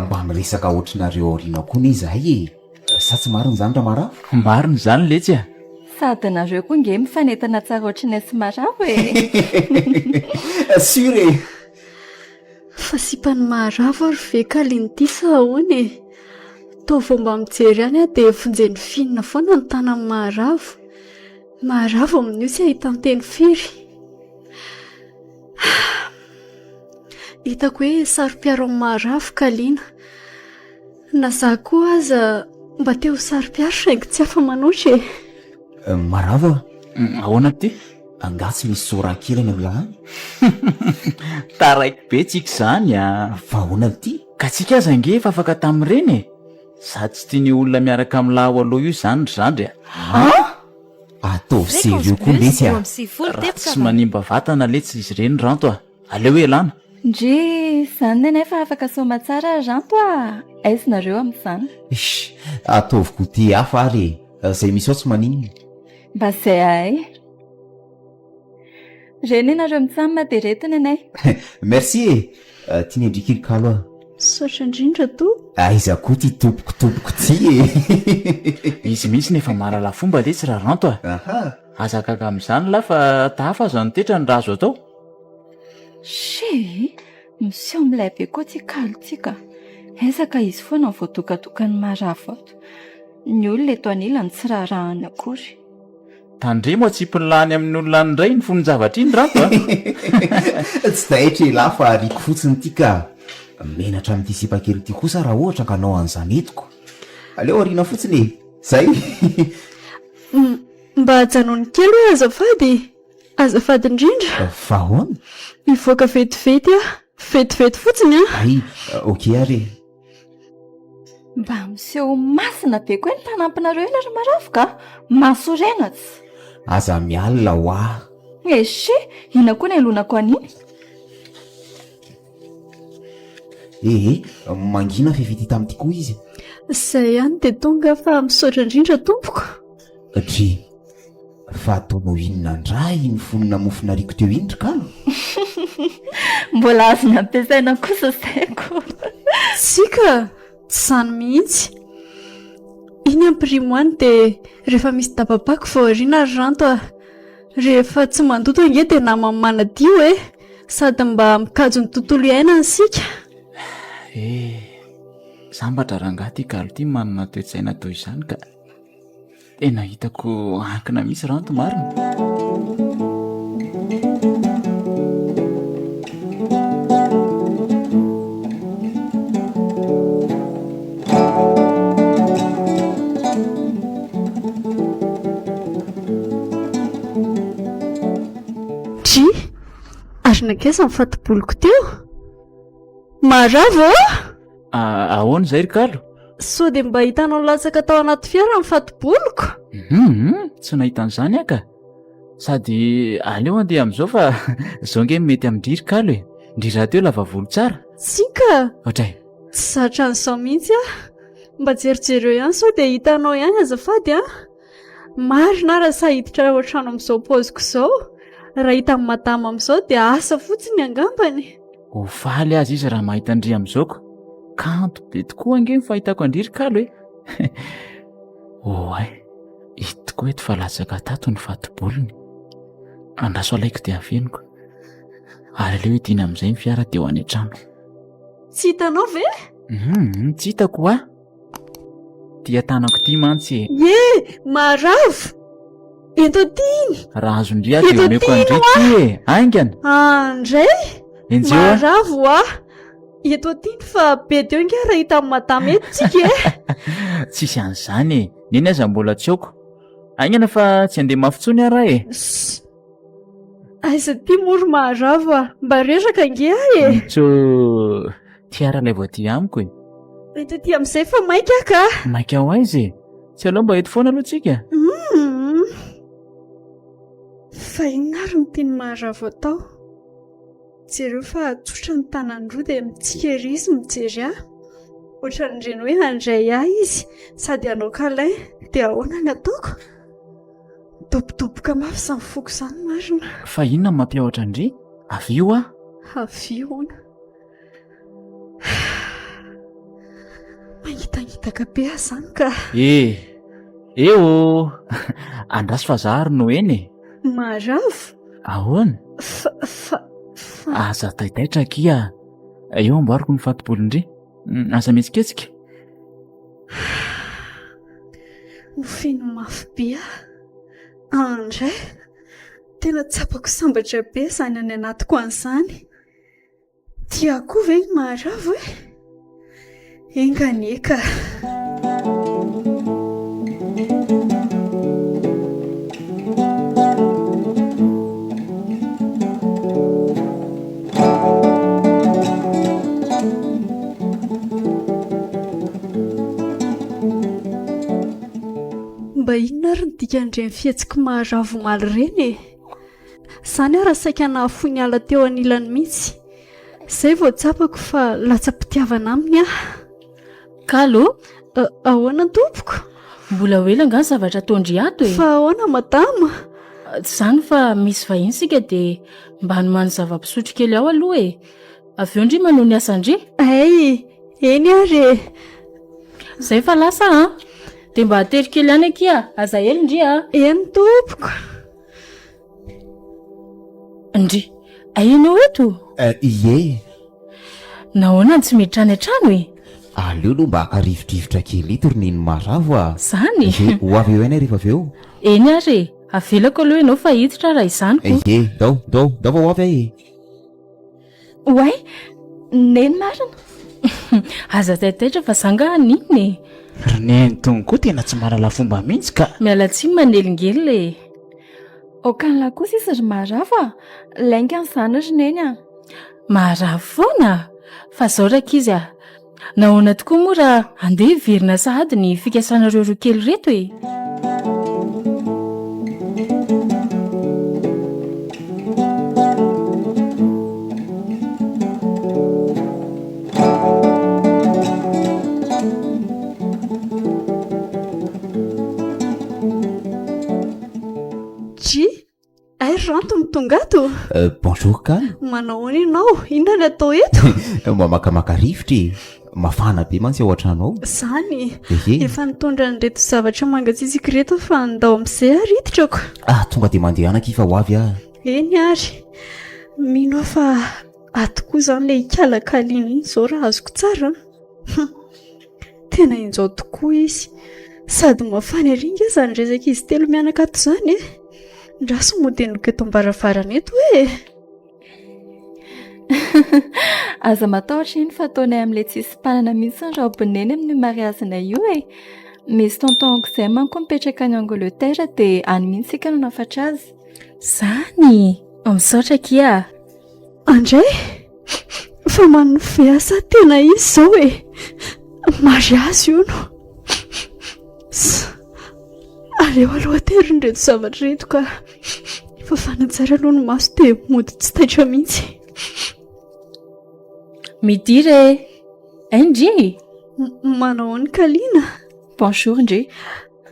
mba miresaka ohatrinareo aoriana koa anie izahay e. Sa tsy marina izany Ramaravo? Marina izany letsy a! Sady nareo koa nge mifanentana tsara ohatrinay sy Maravo e! Sûr e! Fa sipan'i Maharavo ary ve Kalina ity sa ahoana e? Toa vao mba mijery ihany aho dia vonjen'i Fina foana ny tanan'i Maharavo. Maharavo amin'io tsy ahitan-teny firy. Hitako hoe saro-piaro amin'i Maharavo Kalina. Na za koa aza mba te ho saro-piaro saingy tsy afa-manoatra e. Marava a! Ahoana ty? Angaha tsy misy sora kely any amin'lah any? Taraiky be tsika izany a! Fa ahoana ty? Ka tsika aza ange efa afaka tamin'ireny e! Sady tsy tian'io olona miaraka amin'lah ao aloha io izany ry zandry a! An! Ataovy sérieux koa letsy a! Raha tsy manimba vatana letsy izy ireny Ranto a! Aleo ialana. Ndrii, izany nenay fa afaka soamatsara ry Ranto a! Aiza nareo amin'izany? Eish, ataovy goûter hafa ary e! Izay misy ao tsy maninona. Mba zay ahay. Reny nareo mitsam dia reto nenay. Merci e! Tian'i Endriky ry kalo a! Misaotra indrindra to. Aiza koa ty tompoko tompoko ty e! Izy mihitsy no efa mahalala fomba letsy ra Ranto a! Aha! Aza gaga amin'izany lahy fa tahafa aza ny toetrany raha azo atao. Shee! Miseho milay be koa ty kalo ty ka! Aiza ka izy foana no voadokatokan'ny maravo ato. Ny olona eto anilany tsy raharahany akory. Tandremo atsipiny lany amin'ny olona any indray iny fonon-javatra iny Ranto a! Tsy taitra elah fa ariako fotsiny ity ka! Menatra amin'ity sipa kely ity kosa raha ohatra ka hanao an'izany etiko. Aleo ariana fotsiny e! Zay! Mba ajanony kely hoe azafady e! Azafady indrindra. Fa ahoana? Hivoaka vetivety aho. Vetivety fotsiny an! Hay, ok ary e. Mba miseho masina be koa ny mpanampinareo iny ry maravoka a! Mahasorena tsy. Aza mialona hoa. Eche! Inona koa ny alonako an'iny? Ee, mangina fefy ity tamin'ity koa izy. Izay ihany dia tonga fa misaotra indrindra tompoko. Dry, fa ataonao inona indray iny fonona mofo nariako teo iny ry kalo? Mbola azony ampiasaina kosa izay ko. Tsia ka, tsy izany mihitsy. Iny ampirimo any dia rehefa misy dababako vao ariana ry Ranto a. Rehefa tsy mandoto ange dia naman'ny manadio e. Sady mba mikajy ny tontolo iainana isika. Eh, sambatra rangahy ity kalo ity manana toe-tsaina toy izany ka. Tena hitako ankina mihitsy Ranto marina. Ary nankaiza ny fatiboloko teo? Maharavo ô! Ahoana izay ry Kalo? Sao dia mba hitanao latsaka tao anaty fiara ny fatiboloko? Hum, tsy nahita an'izany aho ka. Sady aleo andeha amin'izao fa izao ange mety amin-dry ry Kalo e. Ndry rahateo lava volo tsara. Tsia ka! Ohatray. Tsy zatra an'izao mihitsy aho. Mba jerijereo ihany sao dia hitanao ihany azafady an! Marina aho raha sahy hiditra ao an-trano amin'izao paoziko izao. Raha hitan'i madama amin'izao dia asa fotsiny angambany. Ho faly aza izy raha mahita an-dry amin'izao ko. Kanto be tokoa ange ny fahitako an-dry ry kalo e. Oay, ito tokoa eto fa latsaka tato ny fati-bolony. Andraso alaiko dia afeniko. Ary aleo hidiana amin'izay ny fiara dia ho any an-trano. Tsy hitanao ve? Hum, tsy hitako hoa. Tia tanako ity mantsy e. Ye, maravo! Ento aty iny! Raha azon-dry aho dia omeko an-dry ity e! Haingana! Andray! Enjeho aho! Maravo hoa! Eto aty iny fa be teo ingahy raha hitan'i madama eto tsika e! Tsisy an'izany e! Neny aza mbola tsy aoko. Haingana fa tsy handeha mafy intsony aho raha e! Ssss! Aiza ity moa ry Maharavo a! Mba reraka ange aho e! Mitsô! Ty ara ilay vao aty amiko e! Eto aty amin'izay fa maika aho ka! Maika ho aiza e? Tsy aleo mba eto foana aloha tsika? Hum! Fa inona ary no tian'i Maharavo atao? Jereo fa tsotra ny tanany roa dia mitsiky ery izy mijery ahy. Ohatran'ireny hoe handray ahy izy sady hanao câlin dia ahoana ny ataoko? Midobodoboka mafy izany foko izany marina. Fa inona no mampiahotra an-dry? Avia hoa! Avia hono. Mangitangitaka be aho izany ka. Eh! Eh ô! Andraso fa za ary no eny e! Maravo! Ahoana? Fa, fa, fa. Aza taitaitra akia. Eo amboariko ny fati-bolon-dry. Aza mihetsiketsika. Ho feno mafy be aho. Andray! Tena tsapako sambatra be izany any anatiko any izany. Tia ahy koa ve i Maharavo e? Enga anie ka! Mba inona ary ny dikan'ireny fihetsiky maharavo omaly ireny e? Izany aho raha saika nahafoy niala teo anilany mihitsy. Izay vao tsapako fa latsa-pitiavana aminy aho. Kalo? Ahoana tompoko? Mbola ho ela angaha ny zavatra ataon-dry ato e? Fa ahoana madama? Tsy izany fa misy vahiny isika dia mba hanomano zava-pisotro kely ao aloha e. Avy eo ndry manao ny asan-dry. Hay, eny ary e. Izay fa lasa an. Dia mba atero kely ihany akia, aza ela ndry a. Eny tompoko. Ndry, hay ianao eto? Ie. Nahoana no tsy miditra any an-trano e? Aleo aloha mba haka rivodrivotra kely eto ry neny maravo a! Zany? Ie, ho avy eo ihany aho rehefa avy eo. Eny ary e, avelako aloha ianao fa hiditra raha izany ko. Ie, ndao, ndao, ndao fa ho avy aho e! Oay, neny marina. Aza taitaitra fa za nga haninona e! Ry neny tony koa tena tsy mahalala fomba mihitsy ka! Miala tsiny manelingelina e! Aokan'lah kosa izy ry Maharavo a! Lainga an'izany ry neny a! Maharavo foana? Fa zao rankizy a! Nahoana tokoa moa raha handeha hiverina sahady ny fikasanareo roa kely ireto e? Dry, Hay ry Ranto no tonga ato? Bonjour Kalo. Manao ahoana ianao? Inona no atao eto? Mba makamaka rivotra e. Mafana be mantsy ao an-trano ao. Izany? Ehe. Efa nitondra an'ireto zavatra mangatsiatsiaka ireto aho fa ndao amin'izay ary hiditrako. Ah, tonga dia mandehana akia fa ho avy aho. Eny ary. Mino aho fa ato koa izany ilay ikalakaliana iny izao raha azoko tsara an. Hum. Tena injao tokoa izy. Sady mafana ery ange izany resaka izy telo mianaka ato izany e. Ndraso mody henoko eto am-baravarana eto e. Aza matahotra iny fa ataonay amin'ilay tsisy mpanana mihitsy ny raobin'i Neny amin'io mariazinay io e. Misy tonton-ko izay manko mipetraka any Angleterre dia any mihitsy isika no hanafatra azy. Izany! Misaotra akia a! Andray! Fa manonofy ve aho sa tena izy izao e? Mariazy hono. Aleo aloha aterina ireto zavatra ireto ka. Fafana tsara aloha ny maso dia mody tsy taitra mihitsy. Midira e! Ay ndry! Manao ahoana Kalina? Bonjour ndry.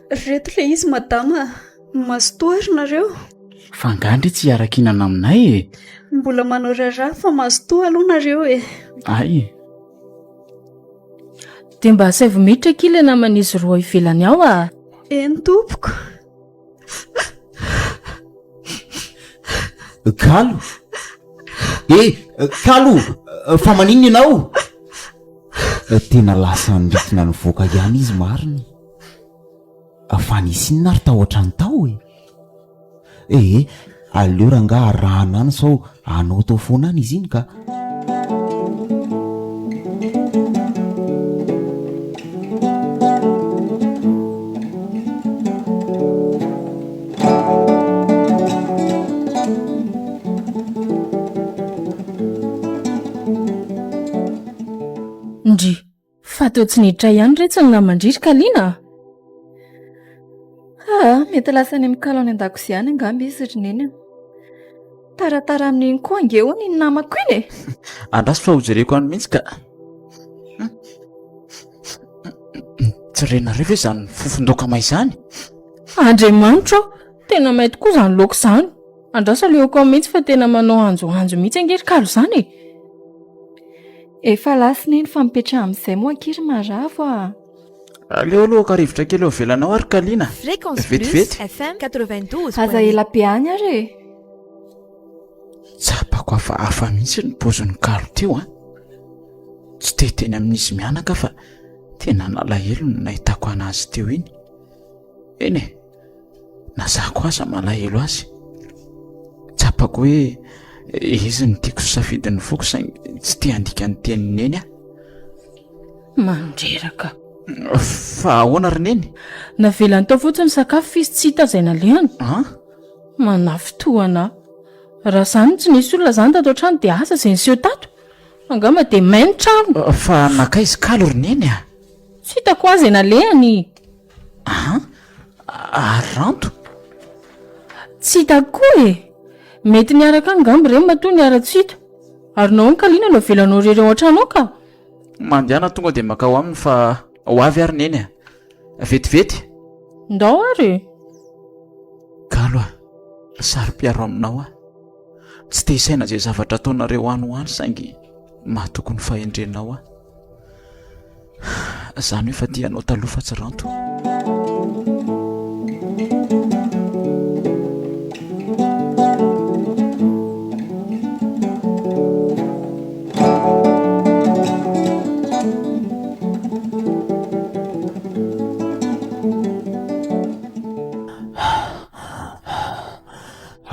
Reto le izy madama a! Mazotoa ary nareo. Fa angaha ndry tsy hiara-kihinana aminay e? Mbola manao raharaha fa mazotoa aloha nareo e! Ay! Dia mba asaivo miditra akia ilay naman'izy roa ivelany ao a! Eny tompoko. Kalo! Eh, Kalo! Fa maninona ianao? Tena lasa niritina nivoaka ihany izy marina. Fa nisy inona ary tao an-trano tao e? Ee, aleo rangaha arahana any sao hanaotao foana any izy iny ka. Ndry, fa toa tsy niditra ihany re tsy ny naman-dry ry Kalina a! Aa, mety lasa any amin'ny kalo any an-dakozia any angamba izy ry Neny a. Taratara amin'iny koa ange hono iny namako iny e! Andraso fa hojereko any mihitsy ka. Tsy renareo ve izany fofon-daoka may izany? Andriamanitra ô! Tena may tokoa izany laoka izany. Andraso aleoko ao mihitsy fa tena manao anjoanjo mihitsy ange ry kalo izany e! Efa lasa Neny fa mipetraha amin'izay moa akia ry Maravo a! Aleo aloha haka rivotra kely eo ivelany ao ary Kalina. Fréquence Plus Vetivety. FM 92. Aza ela be any ary e! Tsapako hafahafa mihitsy ny paozin'i Kalo teo an. Tsy te hiteny amin'izy mianaka fa tena nalahelo no nahitako anazy teo iny. Eny e, na za koa aza malahelo azy. Tsapako hoe izy no tiako sy safidin'ny foko saingy tsy te handika ny tenin'i Neny aho. Mandreraka. Fa ahoana ry Neny? Navelany tao fotsiny ny sakafo f'izy tsy hita izay nalehany. An? Manafintohana ahy. Raha izany no tsy nisy olona izany tato an-trano dia asa izay niseho tato? Angamba dia may ny trano. Fa nankaiza kalo ry Neny a? Tsy hitako azy izay nalehany. An? Ary Ranto? Tsy hitako koa e! Mety niaraka angamba ireny matoa niara-tsy hita. Ary nahoana Kalina no avelanao irery ao an-trano ao ka? Mandehana tonga dia makao aminy fa ho avy ary Neny a! Vetivety! Ndao ary e! Kalo a! Saro-piaro aminao aho. Tsy te hisaina izay zavatra ataonareo any ho any saingy mahatoky ny fahendrenao aho. Zany hoe fa tia anao taloha fa tsy ranto.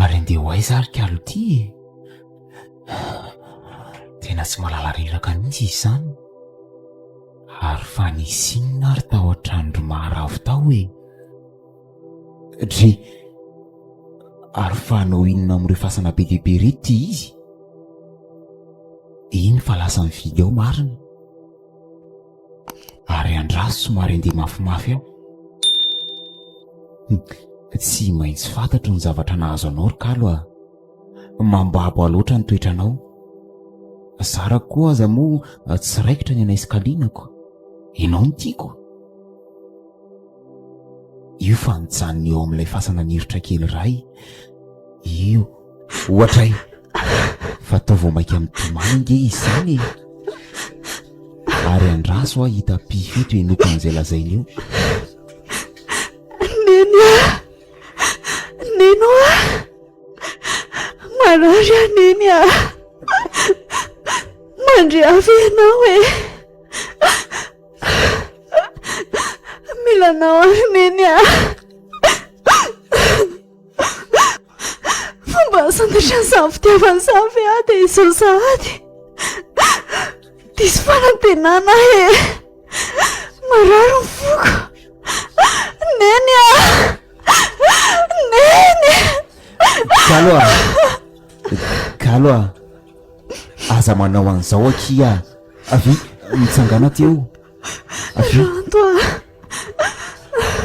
Ary andeha ho aiza ary kalo ty e? Tena tsy mahalala reraka mihitsy izy izany. Ary fa nisy inona ary tao an-tranon-dry Maharavo tao e? Dry, ary fa hanao inona amin'ireo fasana be dia be ireto ty izy? Iny fa lasa mividy ao marina. Ary andraso somary andeha mafimafy ao. Tsy maintsy fantatro ny zavatra nahazo anao ry kalo a. Mambabo ahy loatra ny toetranao. Zarako koa aza moa tsy raikitra ny anay sy Kalinako. Ianao no tiako. Io fa nijanona eo amin'ilay fasana nirotra kely iray. Io, ohatra e. Fa tao vao mainka mitomany ange izy izany e. Ary andraso aho hita pify eto henoiko an'izay lazainy eo. Neny a! Neny oa! Marary aho Neny a! Mandre ahy ve ianao e? Mila anao aho Neny a! Fomba santatra an'izany fitiavana izany ve aho dia izao sahady? Diso fanantenana aho e! Marary ny foko! Neny a! Neny! Kalo a! Kalo a! Aza manao an'izao akia. Avia, mitsangàna aty eo. Avia. Ranto a!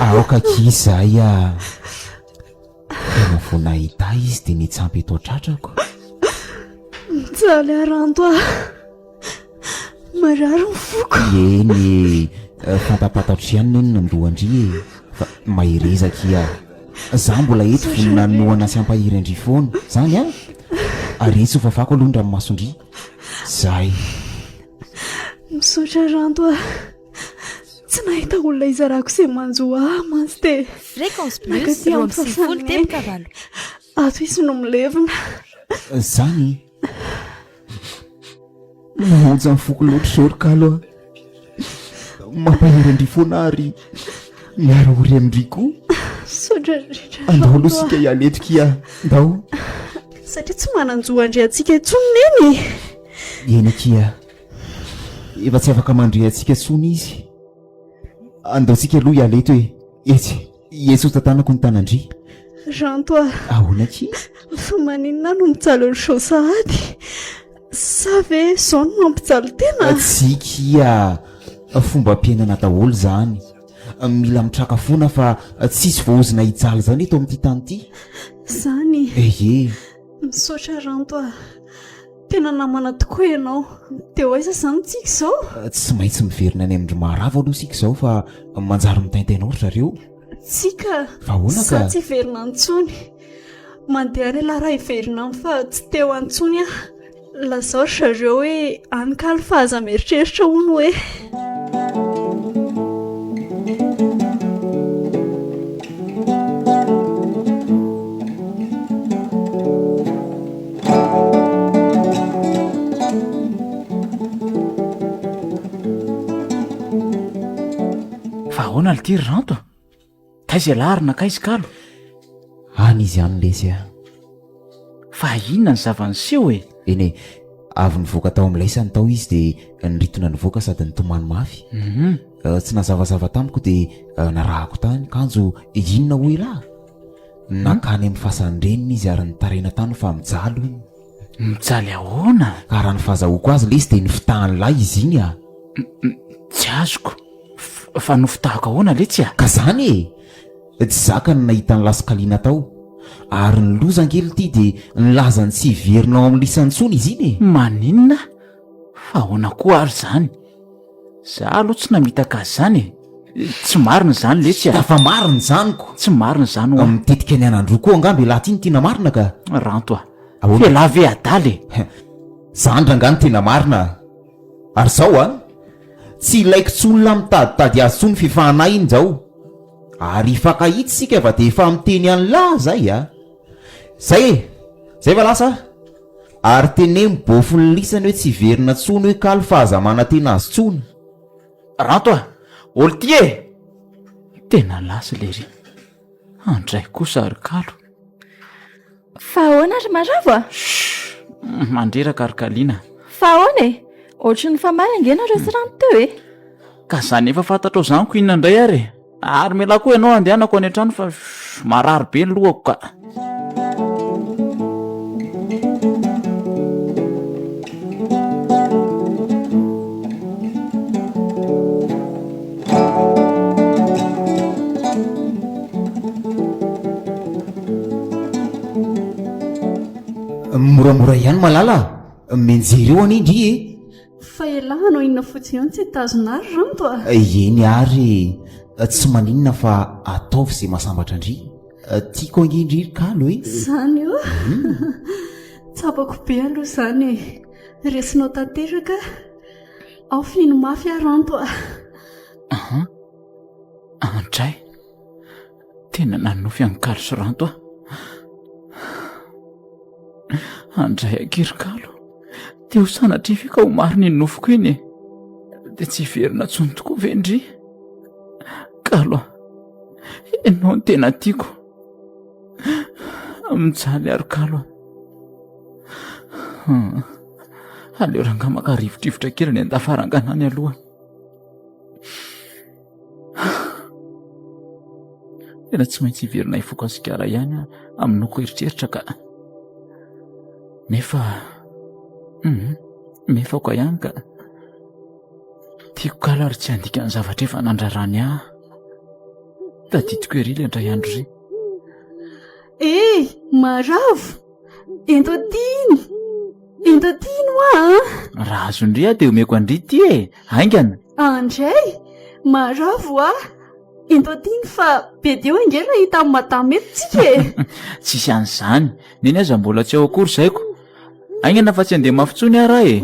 Aoka akia izahay a! Tena vao nahita ahy izy dia nitsampy eto an-tratrako. Mijaly aho Ranto a! Marary ny foko. Eny e, fantapantatro ihany neny ny nandoa an-dry e. Fa mahereza akia. Za mbola eto vonona hanohana sy hampahery an-dry foana. Zany an! Ary etsy ho fafako aloha ny ranomason-dry. Zay. Misaotra Ranto a! Tsy nahita olona hizarako izay manjo ahy mantsy dia Fréquence Plus nankaty amin'ny 92 fasan'i Neny. teboka valo. Ato izy no milevina. Zany Mahaonja ny foko loatra izao ry kalo a. Mampahery an-dry foana ary miara-ory amin-dry koa. Misaotra indrindra Andao aloha Ranto a. isika hiala eto kia. Ndao. Satria tsy manan-jo handre antsika intsony Neny e. Eny akia. Efa tsy afaka mandre antsika intsony izy. Andao tsika aloha hiala eto e. Etsy, etsy ho tantanako ny tanan-dry. Ranto a! Ahoana akia? Fa maninona aho no mijaly ohatr'izao sahady? Sa ve izao no mampijaly tena? Tsia kia! Fombam-piainana daholo izany. Mila mitraka foana fa tsisy voaozona hijaly izany eto amin'ity tany ity. Izany? Ehe. Misaotra Ranto a! Tena namana tokoa ianao. Dia ho aiza izany tsika izao? Tsy maintsy miverina any amin-dry Maharavo aloha isika izao fa manjary mitaintaina ao ry zareo. Tsika? Fa ahoana ka? Za tsy hiverina any intsony. Mandeha any ialahy raha hiverina any fa tsy te ho any intsony aho. Lazao ry zareo hoe any kalo fa aza mieritreritra hono hoe. Fa ahoana lty ry Ranto a? Taiza ialahy ary nankaiza kalo? Any izy any lesy a. Fa inona ny zava-niseho e? Eny e, avy nivoaka tao amin'ilay isany tao izy dia niritona nivoaka sady nitomany mafy. Mhm. Eh, tsy nazavazava tamiko dia eh, narahako tany, kanjo inona hoy ialahy? Nankany amin'ny fasan-dreniny izy ary nitaraina tany fa mijaly hono. Mijaly ahoana? Ka raha ny fahazahoako azy lesy dia nifitahan'ilay izy iny a. Tsy azoko. Fa nofitahako ahoana letsy a? Ka zany e! Tsy zaka ny nahita an'i Laskaliana tao. Ary ny loza ange lty dia nilaza ny tsy hiverina ao amin'ny lisany intsony izy iny e! Maninona? Fa ahoana koa ary izany? Za aloha tsy namitaka azy izany e! Tsy marina izany letsy a! Fa marina izany ko! Tsy marina izany hoa! Mitetika ny anandroa koa angamba ialahy ty no tiana marina ka! Ranto a! Ahoana? F'ialahy ve adala e? Zany rangahy no tena marina a! Ary zao a! Tsy ilaiko tsony lah mitaditady azy tsony f'efa anay iny zao! Ary hifankahita isika fa dia efa miteny an'lah zay a! Zay e! Zay fa lasa a! Ary teneno bôfon'ny lisany hoe tsy hiverina tsony hoe kalo fa aza manantena azy tsony. Ranto a! Ol ty e! Tena lasa lery. Andray kosa ry kalo. Fa ahoana ry Maravo a? Shh! Mandreraka ry Kalina. Fa ahoana e? Ohatry ny famaly ange nareo sy Ranto teo e! Ka zany efa fantatrao zany ko inona indray ary e! Ary mialà koa ianao andehanako any an-trano fa marary be ny lohako ka. Moramora ihany malala a! Mianjera eo anie ndry e! Fa elah hanao inona fotsiny eo no tsy hitazona ahy ry Ranto a! Eny ary e! Tsy maninona fa ataovy izay mahasambatra an-dry. Tiako ange ndry ry kalo e! Izany io? Tsapako be aloha izany e! Resinao tanteraka aho. Ao fihino mafy aho Ranto a! An! Andray! Tena nanonofy an'i Kalo sy Ranto aho. Andray akia ry Kalo. Te ho sanatria ve ka ho marina iny nofiko iny e? Dia tsy hiverina intsony tokoa ve ndry? Kalo a, ianao no tena tiako. Mijaly aho ry Kalo a. Aleo rangahy maka rivotrivotra kely any an-dafarangana any aloha. Tena tsy maintsy hiverina hifoka sigara ihany aho amin'noko eritreritra ka. Nefa. Mefako ihany ka. Tiako kalo ary tsy handika ny zavatra efa nandrarany ahy. Tadidiko ery ilay indray andro ry. Eh, maravo! Ento aty iny! Ento aty iny hoa an! Raha azon-dry aho dia omeko an-dry ity e! Haingana! Andray! Maravo hoa! Ento aty iny fa be dia eo ange raha hita amin'i madame eto tsika e! Tsisy an'izany! Neny aza mbola tsy ao akory zaiko. Haingana fa tsy handeha mafy intsony aho raha e!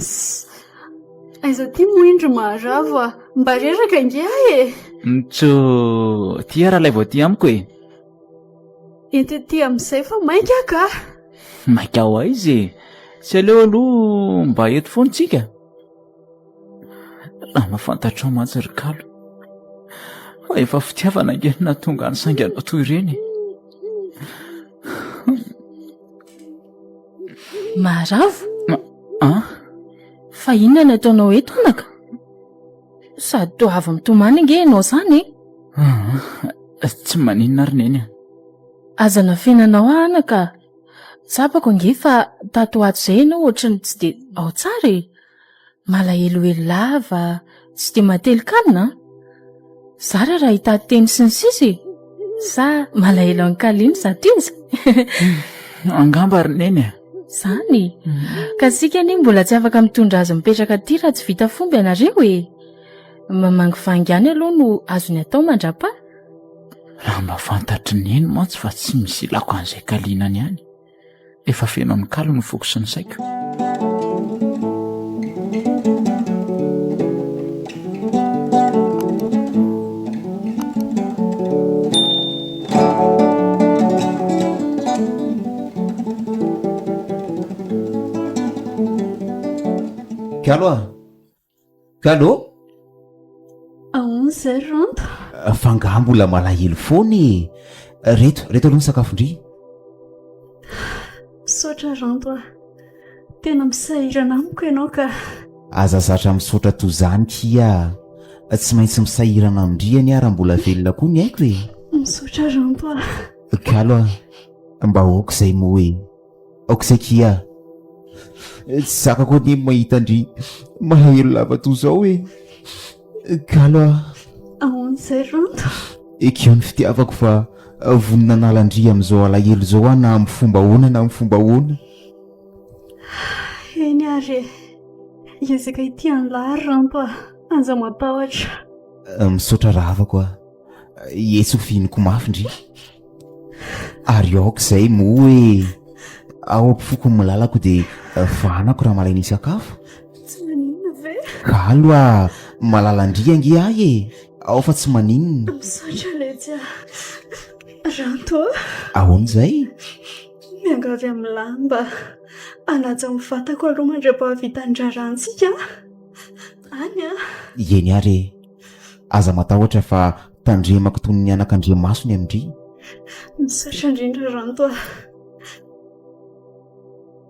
Aiza aty moa indry maharavo a! Mba reraka ange aho e! Mitsoo! Ty ary alaivo aty amiko e! Ento ety amin'izay fa maika aho ka! Maika ho aiza e? Tsy aleo aloha mba eto foana tsika? Raha mba fantatrao mantsy ry Kalo fa efa fitiavana ange no nahatonga ny sainganao toy ireny e. Maharavo? An? Fa inona no ataonao eto anaka? Sady toa avy mitomany ange ianao izany e. Tsy maninona ry Neny a. Aza nafenanao aho anaka. Tsapako ange fa tato ho ato izay ianao ohatry ny tsy dia ao tsara e. Malahelohelo lava, tsy dia matelin-kanina an. Zara raha hitady teny sy ny sisa e. Sa malahelo an'i Kalina izato izy? Angamba ry Neny a. Izany? Ka isika anie mbola tsy afaka mitondra azy mipetraka aty raha tsy vita fomba ianareo e. Mamangivangy ihany aloha no azony atao mandra-paha. Raha mba fantatry Neny mantsy fa tsy misy ilako an'izay kalinany any. Efa feno an'i Kalo ny foko sy ny saiko. Kalo a! Kalo! Ahoana izay ry Ranto? Fa angaha mbola malahelo foana e! Reto, reto aloha ny sakafon-dry. Misaotra Ranto a! Tena misahirana amiko ianao ka. Aza zatra misaotra toy izany kia a! Tsy maintsy misahirana amin-dry anie aho raha mbola velona koa ny aiko e! Misaotra Ranto a! Kalo a! Mba aoka izay moa e! Aoka izay kia a! Tsy zakako anie ny mahita an-dry malahelo lava toy izao e! Kalo a! Ahoana izay Ranto? Ekeo ny fitiavako fa vonona hanala an-dry amin'izao alahelo izao aho na amin'ny fomba ahoana na amin'ny fomba ahoana. Eny ary e! Hiezaka hitia an'lah ary Ranto a! Aza matahotra. Misaotra rahavako a! Etsy ho fihiniko mafy ndry. Ary aoka izay moa e! Ao am-pofoko ny malalako dia vahanako raha malaina hisakafo. Tsy maninona ve? Kalo a! Malala ndry ange ahy e! Ao fa tsy maninona. Misaotra letsy a! Ranto a! Ahoana izay? Miangavy amin'ny lahy mba hanaja ny vatako aloha mandra-pahavitan'ny raharahantsika a! Any a! Eny ary e! Aza matahotra fa tandremako toy ny anakandriamaso ny amin-dry. Misaotra indrindra Ranto a!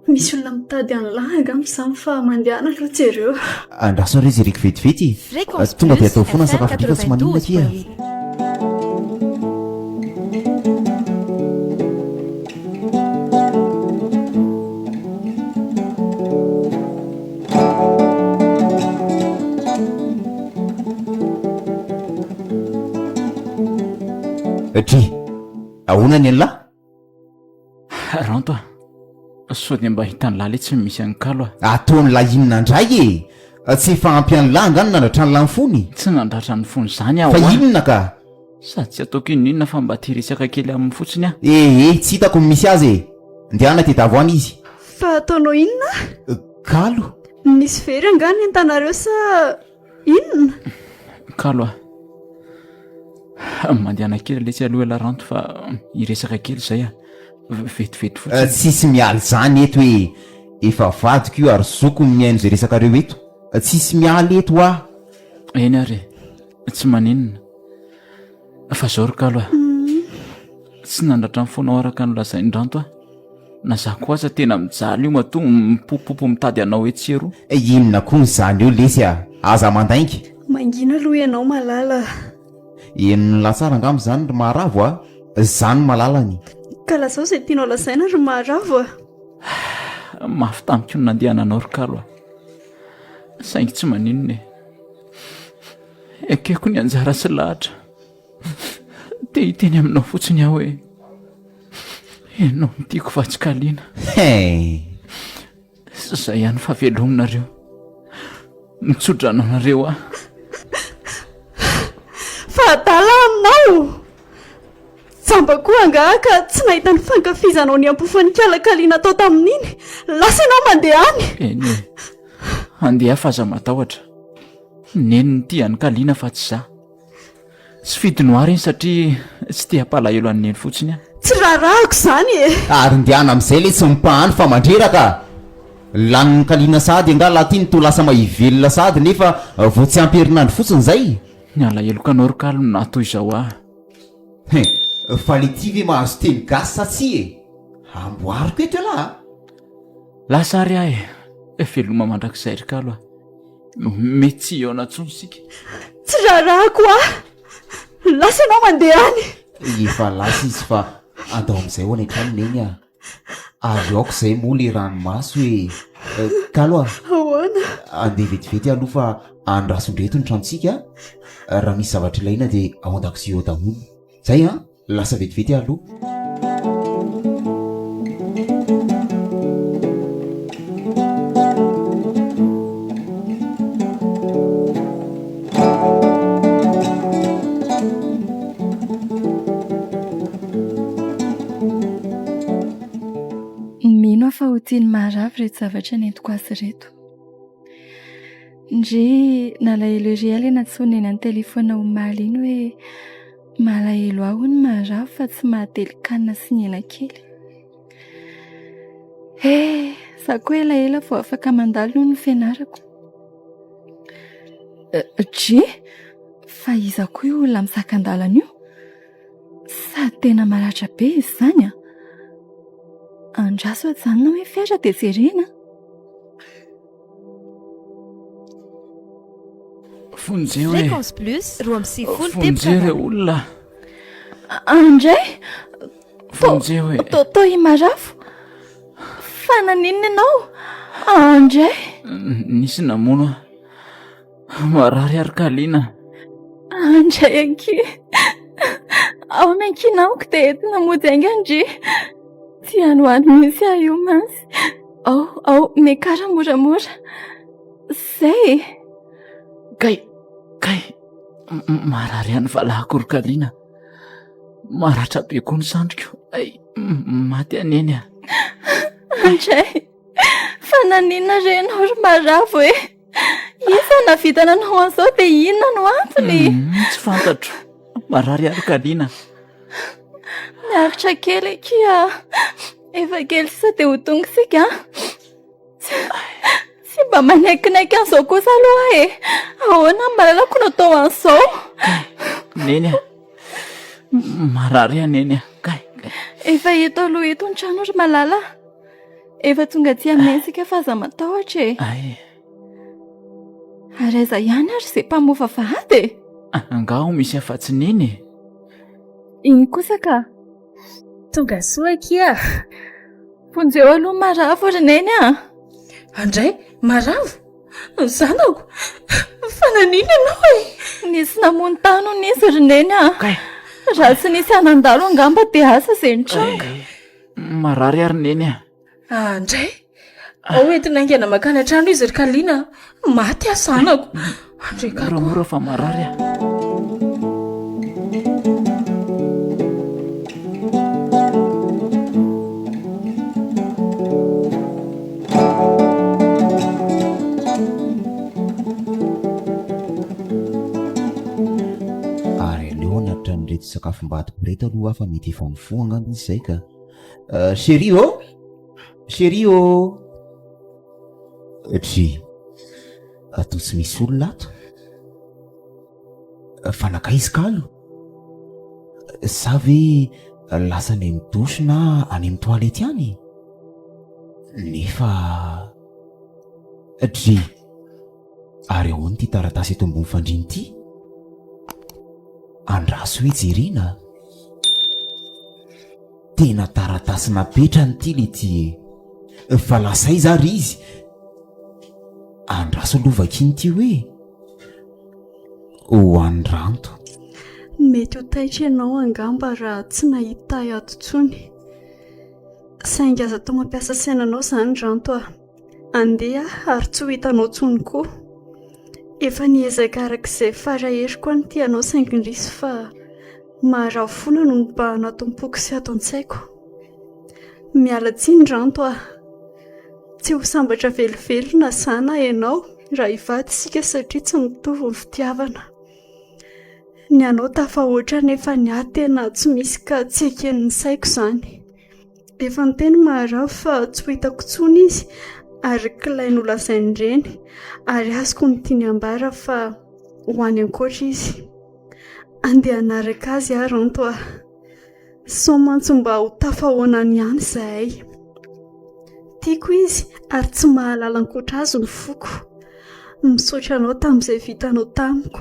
Misy olona mitady an'lah angamba izany fa mandehana aloha jereo. Andraso ary izy jereko vetivety e! Fréquence Tonga dia plus atao foana ny FM sakafo-dry fa tsy maninona akia. 92.8. Dry, ahoana ny an'lah? Ranto a, sao dia mba hitan'lah letsy ny misy an'i Kalo a. Ataon'lah inona indray e? Tsy efa ampy an'lah angaha ny nandratra an'lah ny fony? Tsy nandratra ny fony izany aho Fa a. inona ka? Sady tsy ataoko inon'inona fa mba te hiresaka kely aminy fotsiny aho. Ee, tsy hitako ny misy azy e! Ndehana tedavo any izy. Fa ataonao inona? Kalo. Nisy very angaha ny entanareo sa inona? Kalo a. Mandehana kely letsy aloha ialahy Ranto fa hiresaka kely izay a. Vetivety fotsiny. Tsisy miala izany eto e! Efa vadiko io ary zoko ny mihaino izay resakareo eto. Tsisy miala eto hoa. Eny ary e, tsy maninona. Fa zao ry kalo a. Tsy nandratra ny fonao araka ny lazain'i Ranto aho. Na za koa aza tena mijaly io matoa mipopopo mitady anao etsy sy eroa. Inona koa izany eo lesy a! Aza mandainga. Mangina aloha ianao Malala a. Henon'ny lahy tsara angamba izany ry Maharavo a! Za no malalany. Ka lazao izay tianao lazaina ry Maharavo a. Mafy tamiko ny nandehananao ry kalo a. Saingy tsy maninona e. Ekeko ny anjara sy lahatra. Te hiteny aminao fotsiny aho hoe ianao no tiako fa tsy kaliana. Hey! Zay ihany fa velominareo. Mitsodrano anareo aho. Fa adala aminao! Jamba koa angaha ka tsy nahita ny fankafizanao ny ampofan'ny kalakaliana tao tamin'iny. Lasa ianao mandeha any. Eny e. Handeha fa aza matahotra. Neny no tia an'i Kaliana fa tsy za. Tsy fidiny ho ahy ireny satria tsy te hampalahelo an'i Neny fotsiny aho. Tsy raharahako izany e! Ary ndehana amin'izay le tsy mipahany fa mandreraka a! Lanin'i Kaliana sahady angaha lahy ty no toa lasa mahivelona sahady nefa vao tsy ampy herinandro fotsiny izay? Ny alaheloko anao ry Kalo no naha toy izao ahy. Hein! Fa le ty ve mahazo teny gasy sa tsia e? Amboariko eto elah a! Lasa ary aho e! Veloma mandrakizay ry Kalo a! Mety tsy hihaona intsony isika. Tsy raharahako aho! Lasa ianao mandeha any! Efa lasa izy fa andao amin'izay ho any an-trano Neny a! Ary aoka izay moa le ranomaso e! Kalo a! Ahoana? Andeha vetivety aloha fa andraso indray eto ny tranontsika a! Raha misy zavatra ilaina dia ao an-dakozia ao daholo. Zay an! Lasa vetivety aho aloha. Mino aho fa ho tian'i Maharavo ireto zavatra nentiko azy ireto. Ndry nalahelo ery aho ilay nantsoiny eny an-telefaonina omaly iny hoe malahelo ahy hono Maharavo fa tsy mahateli-kanina sy ny hena kely. He, za koa elaela vao afaka mandalo hono ny fianarako. Dry, fa iza koa io olona misakan-dalana io? Sady tena maratra be izy izany an! Andraso ajanona hoe fiara dia jerena. Vonjeo e! Fréquence Plus 92 Vonjeo re olona! Andray! Vonjeo e! Toto Imarafo! Fa naninona ianao? Andray! Nisy namono ahy. Marary ary Kalina. Andray ankia! Ao miankina amiko dia entina mody haingana ndry. Tsy any ho any mihitsy aho io mantsy. Ao, ao, miakara moramora. Zay e! Kay, kay, marary ihany valahako ry Kalina. Maratra be koa ny sandriko. Ay, maty aho neny a. Andray, fa naninona re ianao ry maravo e? Iza no nahavita nanao an'izao dia inona no antony? Mm, tsy fantatro. Marary aho ry Kalina. Miaritra kely akia. Efa kely sisa dia ho tonga isika an. Tsy mba manaikinaiky an'izao kosa aloha aho e. Ahoana ny malalako no atao an'izao? Neny a. Marary aho Neny a. Kay, kay. Efa eto aloha eto ny trano ry malala. Efa tonga aty aminay isika fa aza matahotra e. Ay. Ary aiza ihany ary izay mpamofa vahady e? Angaha misy afa-tsy Neny e? Iny kosa ka. Tonga soa akia. Vonjeo aloha maravo ry Neny a! Andray, maravo? Ny zanako? Fa naninona ianao e? Nisy namono tany hono izy ry Neny a! Kay! Raha tsy nisy hanandalo angamba dia asa izay nitranga. Marary ary Neny a! Andray! Ao entina haingana mankany an-trano izy ry Kalina a! Maty aho zanako! Andray ka koa. Moramora fa marary aho. Ary aleo hanatitra an'ireto sakafom-badiko ireto aloha aho fa mety efa mifoha angamba izy izay ka. Chérie ô! Chérie ô! Dry, toa tsy misy olona ato. Fa nankaiza kalo? Sa ve lasa any amin'ny douche na any amin'ny toilette any? Nefa Dry, ary ahoana ity taratasy eto ambony fandriana ity? Andraso hoe jerena. Tena taratasy napetrany ity le ty e! Fa lasa aiza ary izy? Andraso aloha vakina ity hoe ho an'i Ranto. Mety ho taitra ianao angamba raha tsy nahita ahy ato intsony. Saingy aza atao mampiasa saina anao izany Ranto a. Andeha aho ary tsy ho hitanao intsony koa. Efa niezaka araka izay fara heriko aho nitia anao saingy indrisy fa maharavo foana no mibahana ato am-poko sy ato an-tsaiko. Miala tsiny Ranto a. Tsy ho sambatra velively na za na ianao raha hivady isika satria tsy mitovy ny fitiavana. Ny anao tafahoatra nefa ny ahy tena tsy misy ka tsy eken'ny saiko izany. Efa niteny Maharavo fa tsy ho hitako intsony izy araka ilay nolazain'ny reny ary azoko ny tiany ambara fa ho any ankoatra izy. Andeha hanaraka azy aho Ranto a! Sao mantsy mba ho tafahoana any ihany izahay. Tiako izy ary tsy mahalala ankoatra azy ny foko. Misaotra anao tamin'izay vitanao tamiko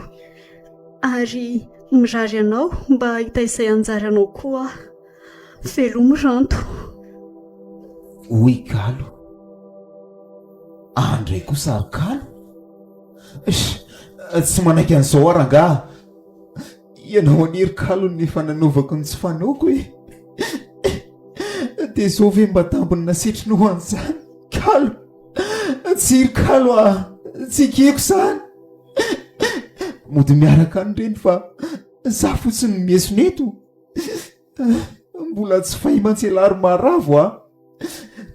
ary mirary anao mba hahita izay anjaranao koa aho. Velomy Ranto. Hoy Kalo. Andray kosa ry Kalo. Tsy manaiky an'izao aho rangaha. Ianao anie ry Kalo no efa nanaovako ny tsy fanaoko e. Dia izao ve mba tambiny nasetrinao an'izany Kalo? Tsy ry Kalo a, tsy ekeko izany. Mody miaraka any ireny fa za fotsiny no miesona eto. Mbola tsy fay mantsy ialahy ry Maharavo a!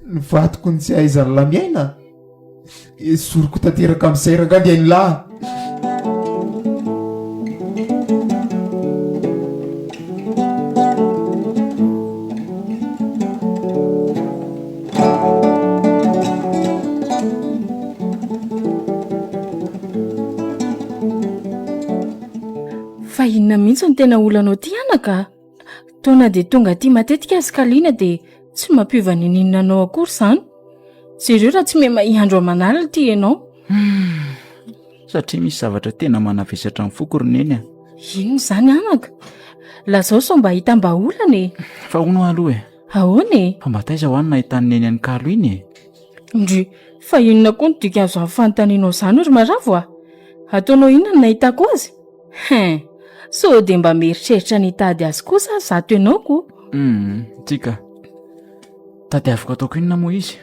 Ny vadiko ny tsy ahaizan'lah miaina. Esoriko tanteraka amin'izay rangahy ny ain'lah. Fa inona mihitsy no tena olanao ty anaka a? Toa na dia tonga aty matetika azy Kalina dia tsy mampiova ninininona anao akory izany. Jereo raha tsy miha-mahia andro aman'alina ity ianao. Hmm. Satria misy zavatra tena manavesatra ny foko ry neny a. Inona izany anaka? Lazao sao mba ahitam-bahaolana e. Fa hono aloha e. Ahoana e? Fa mba taiza ho any nahitan'i neny an'i Kalo iny e? Ndry, fa inona koa no dikan'izany fanontanianao izany ry Maravo a? Ataonao inona no nahitako azy? Hein! Sao dia mba mieritreritra ny hitady azy kosa aza zato ianao ko? Hum, tika. Tadiaviko ataoko inona moa izy?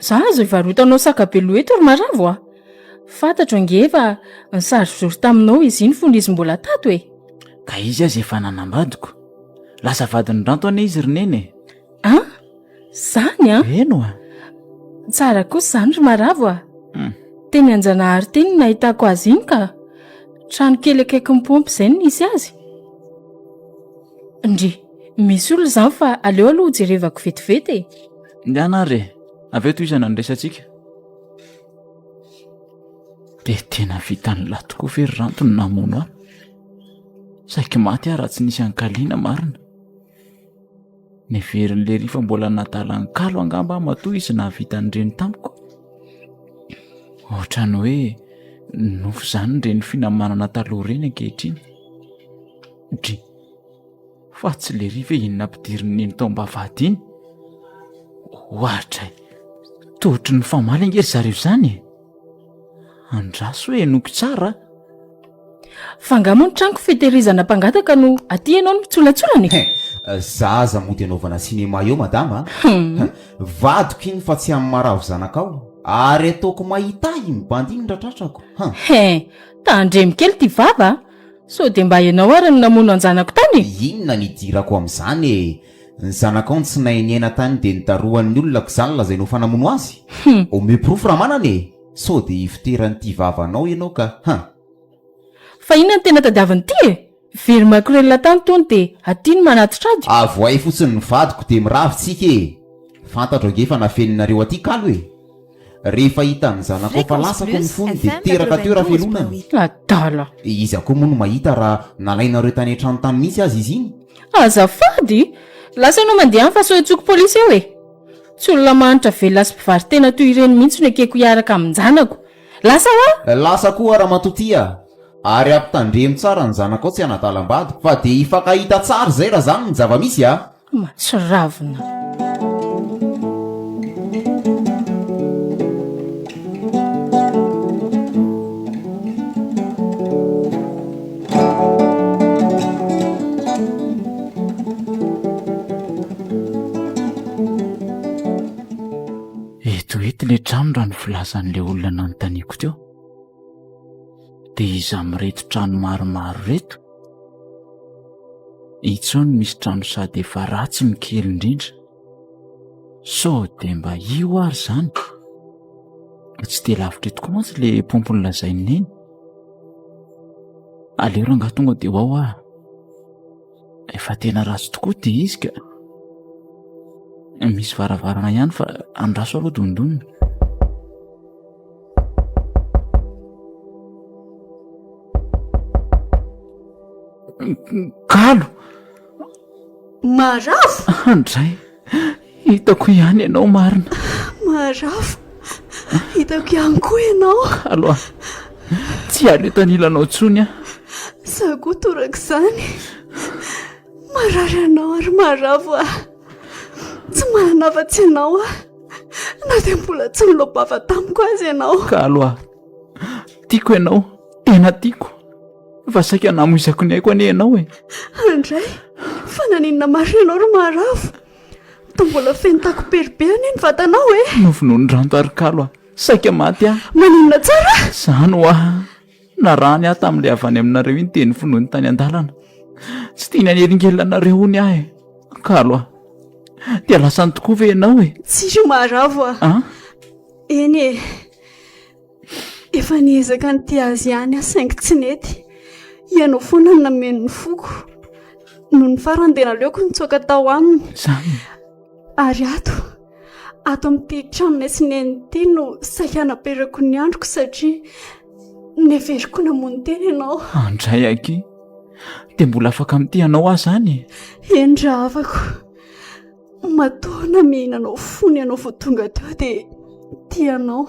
Za azo ivarotanao saka be loha eto ry Maravo a! Fantatro ange fa nisary zoro taminao izy iny fony izy mbola tato e! Ka izy aza efa nanambadiko. Lasa vadin'i Ranto anie izy ry Neny e! An! Zany an! Eny oa! Tsara kosa izany ry Maravo a! Hmm. Teny Anjanahary teny no nahitako azy iny ka! Trano kely akaikin'ny paompy izay no nisy azy. Ndry, misy olona izany fa aleo aloha hojerevako vetivety e! Ndana ary e! Avy eo tohizana ny resatsika. Dia tena vitan'ny lahy tokoa ve ry Ranto ny namono ahy? Saiky maty aho raha tsy nisy an'i Kalina marina. Neverin'i Lery fa mbola nadala an'i Kalo angamba aho matoa izy nahavita an'ireny tamiko. Ohatran'ny hoe nofy izany ireny finamanana taloha ireny ankehitriny. Dry. Fa tsy Lery ve iny nampidirin'i Neny tao am-bavahady iny? Ohatray. Toa ohatry ny mifamaly ange ry zareo izany e. Andraso hoe henoiko tsara a. Fa angaha moa ny tranoko fitehirizana mpangataka no aty ianao no mitsolatsolana e? Za aza mody anaovana cinéma eo madama a! Hum. Vadiko iny fa tsy amin'ny maravo zanakao ary ataoko mahita ahy iny bandy iny ratratrako ha! Hein! Tandremo kely ty vava a! Sao dia mba ianao ary no namono an-janako tany e? Inona ny idirako amin'izany e? Ny zanakao no tsy nahay niaina tany dia nidarohan'ny olona ko zany lazainao fa namono azy? Hum. Omeo porofo raha manana e! Sao dia hifoteran'ity vavanao ianao ka han! Fa inona no tena tadiavin'ity e? Very makorelina tany tony dia aty no manatitra ady? Avoahy fotsiny ny vadiko dia miravy tsika e! Fantatro ange fa nafeninareo aty kalo e! Rehefa hitan'ny zanakao fa lasako ny fony dia teraka teo Rafelonana. Adala! Iza koa moa no mahita raha nalainareo tany an-trano tany mihitsy aza izy iny? Azafady! Lasa ianao mandeha any fa sao antsoiko polisy eo e! Tsy olona mahantra velona sy mpivaro-tena toy ireny mihitsy no ekeko hiaraka amin-janako. Lasa hoa! Lasa koa ramatoa tia! Ary ampitandremo tsara ny zanakao tsy hanadalam-bady fa dia hifankahita tsara izay raha izany ny zava-misy a! Matsiravina. trano raha ny filazan'ilay olona nanontaniako teo. Dia iza amin'ireto trano maromaro ireto? Intsony misy trano sady efa ratsy no kely indrindra. Sao dia mba io ary izany? Tsy dia lavitra eto koa mantsy ilay paompy nolazain'i Neny. Aleo rangahy tonga dia ho ao aho. Efa tena ratsy tokoa ity izy ka. Misy varavarana ihany fa andraso aloha dondonina. Kalo! Maravo! Andray, hitako ihany ianao marina. Maravo, hitako ihany koa ianao. Kalo a, tsy hiala eto anilanao intsony aho. Izaho koa torak'izany. Marary anao ary maravo aho. Tsy manana afa-tsy ianao aho. Na dia mbola tsy niloa-bava tamiko aza ianao. Kalo a, tiako ianao, tena tiako. Fa saika namoizako ny aiko anie ianao e. Andray, fa naninona marina ianao ry Maharavo? Toa mbola feno takom-pery be anie ny vatanao e. Novonoin'i Ranto ary Kalo a, saika maty aho. Maninona tsara? Izany hoa, narahany aho tamin'ilay avy any aminareo iny dia novonoiny tany an-dalana. Tsy tiany hanelingelina anareo hono aho e. Kalo a, dia lasany tokoa ve ianao e? Tsia ry Maharavo a. An? Eny e. Efa niezaka nitia azy ihany aho saingy tsy nety. Ianao foana no nameno ny foko. Nony farany dia naleoko nitsoaka tao aminy. Izany. Ary ato, ato amin'ity tranonay sy neny ity no saika hanaperako ny androko satria neveriko namono tena ianao. Andray aky. Dia mbola afaka mitia anao aho izany e? Eny rahavako. Matoa namihina anao fony ianao vao tonga teo dia tia anao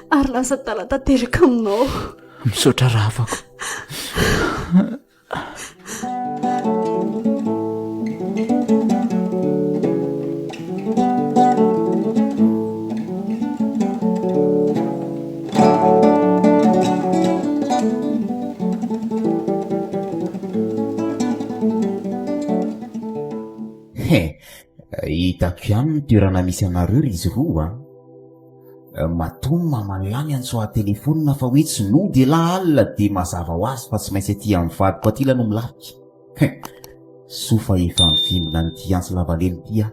ary lasa adala tanteraka aminao. Misaotra rahavako. He, hitako ihany ny toerana misy anareo ry izy roa a. Matoa ny maman'lah miantso ahy telefonina fa hoe tsy nody elah alina dia mazava ho azy fa tsy maintsy aty amin'ny vadiko aty lah no milafika. He, soa fa efa mivimbina an'ity antsy lavalelo ity aho.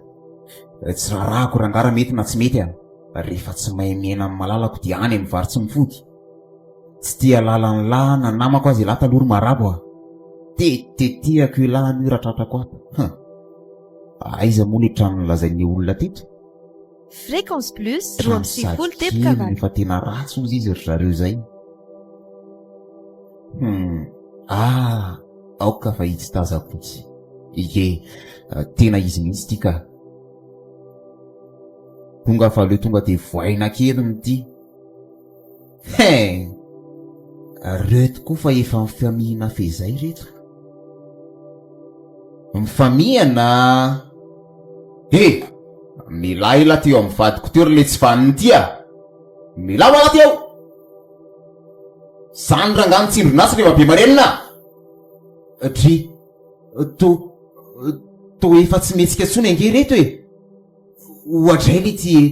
Tsy raharahako rangahy raha mety na tsy mety a. Rehefa tsy mahay miaina amin'ny malalako dia any amin'ny vary tsy mifody. Tsy tia lalan'lah na namako aza elah taloha ry marabo a. Tetitetehako elah anio raha tratrako ato. Huh. Aiza moa le trano nolazain'le olona teto? Fréquence Plus Trano 92 sady teboka kely valo. nefa tena ratsy hozy izy ry zareo izay. Hmm. Ah, aoka fa itsy tazako itsy. Ie, tena izy mihitsy ity ka. Tonga fa aleo tonga dia voaina kely ny ity. Hein! Reo tokoa fa efa mifamihina fehizay reto. Mifamihana? He! Milay elah teo amin'ny vadiko teo ry le tsy vanona ity a! Milay ho'a teo! Zany rangahy mitsindron'atsy rehefa be marenina! Dry, to, to efa tsy mihetsika intsony ange reto e! Oadray le ty e!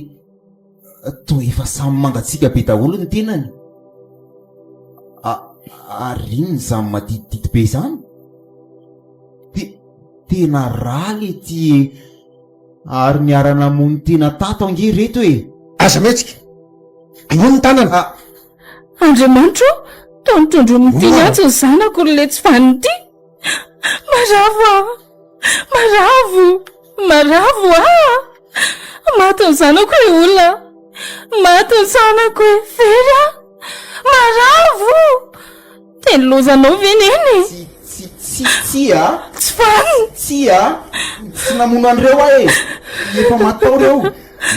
Toa efa samy mangatsiaka be daholo ny tenany. Ary inona izany maditidity be izany? Te, tena ra le ty e! Ary niara-namono tena tato ange ireto e! Aza mihetsika! Ambony ny tanana! Andriamanitro ô! Toa notondroin'ny tiany antsy ny zanako ry letsy vanona ity! Maravo aho! Maravo! Maravo aho! Maty ny zanako ry olona! Maty ny zanako e! Very aho! Maravo! Teny lozanao ve neny? Tsy, tsy, tsy, tsia! Tsy vanona! Tsia! Tsy namono an'ireo aho e! Efa maty tao ireo!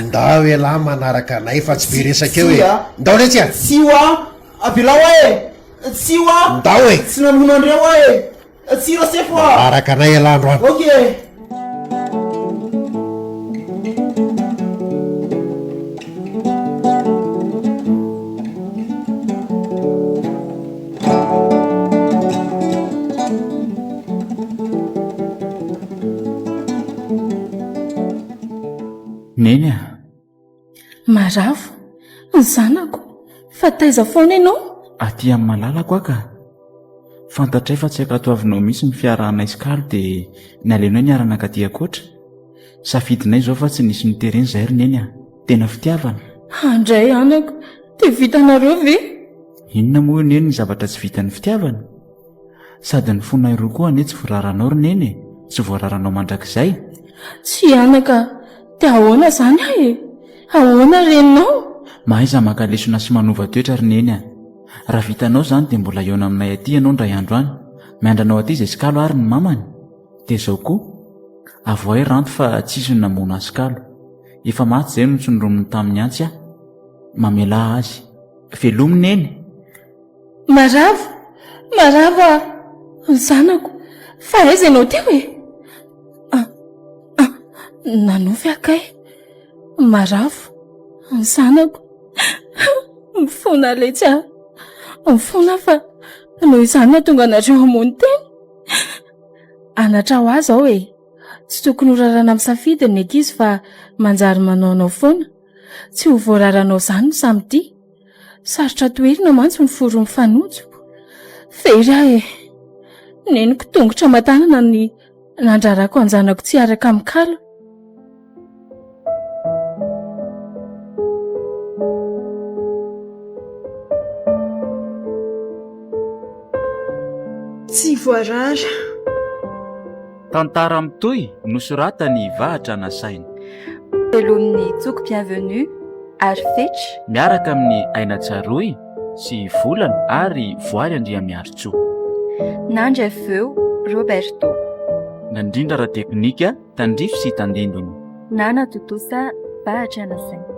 Ndao ialahy manaraka anay fa tsy be resaka eo e! Ndao letsy a! Tsia hoa! Avelao aho e! Tsia hoa! Ndao e! Tsy namono an'ireo aho e! Tsia Rasefo a! Manaraka anay ialahy androany. Ok! Neny a! Maravo. Ny zanako, fa taiza foana ianao? Aty amin'ny malalako aho ka. Fantatray fa tsy ankatoavinao mihitsy ny fiarahanay sy Kalo dia naleonay niara-nankaty ankoatra. Safidinay izao fa tsy nisy noterena izahay ry Neny a! Tena fitiavana. Handray anaka, dia vitanareo ve? Inona moa ry Neny ny zavatra tsy vitan'ny fitiavana? Sady ny fonay roa koa anie tsy voararanao ry Neny e! Tsy voararanao mandrakizay. Tsia anaka, dia ahoana izany aho e? Ahoana reninao? Mahaiza maka lesona sy manova toetra ry Neny a! Raha vitanao izany dia mbola hihaona aminay aty ianao indray andro any. Miandry anao aty izay Sikalo ary ny mamany. Dia izao koa, avoahay Ranto fa tsisy ny namono ahy Sikalo. Efa maty izay no tsindrominy tamin'ny antsy aho. Mamelà azy. Velomy Neny! Marava! Marava ny zanako! Fa aiza ianao teo e? Ah, ah, nanofy aho kay. Maravo ny zanako. Mifona letsy aho. Mifona fa noho izany nahatonga anareo hamono tena. Anatra ho ahy izao e. Tsy tokony ho rarana misafidy ny ankizy fa manjary manaonao foana. Tsy ho voararanao izany ny samy tia. Sarotra toherina mantsy ny fo roa mifanojo. Very aho e. Neniko tongotra aman-tanana ny nandrarako an-janako tsy hiaraka amin'i Kalo. Tsy voarara. Tantara mitohy nosoratan'i Vahatra Nasaina. Velomin'i Tsoky Bienvenue ary Fetra. Miaraka amin'i Aina Tsaroy sy Volana ary Voary Andriamiarintsoa. Nandry avy eo Roberto. Nandrindra ara-teknika, tandrify sy tandindona. Nanatontosa Vahatra Nasaina.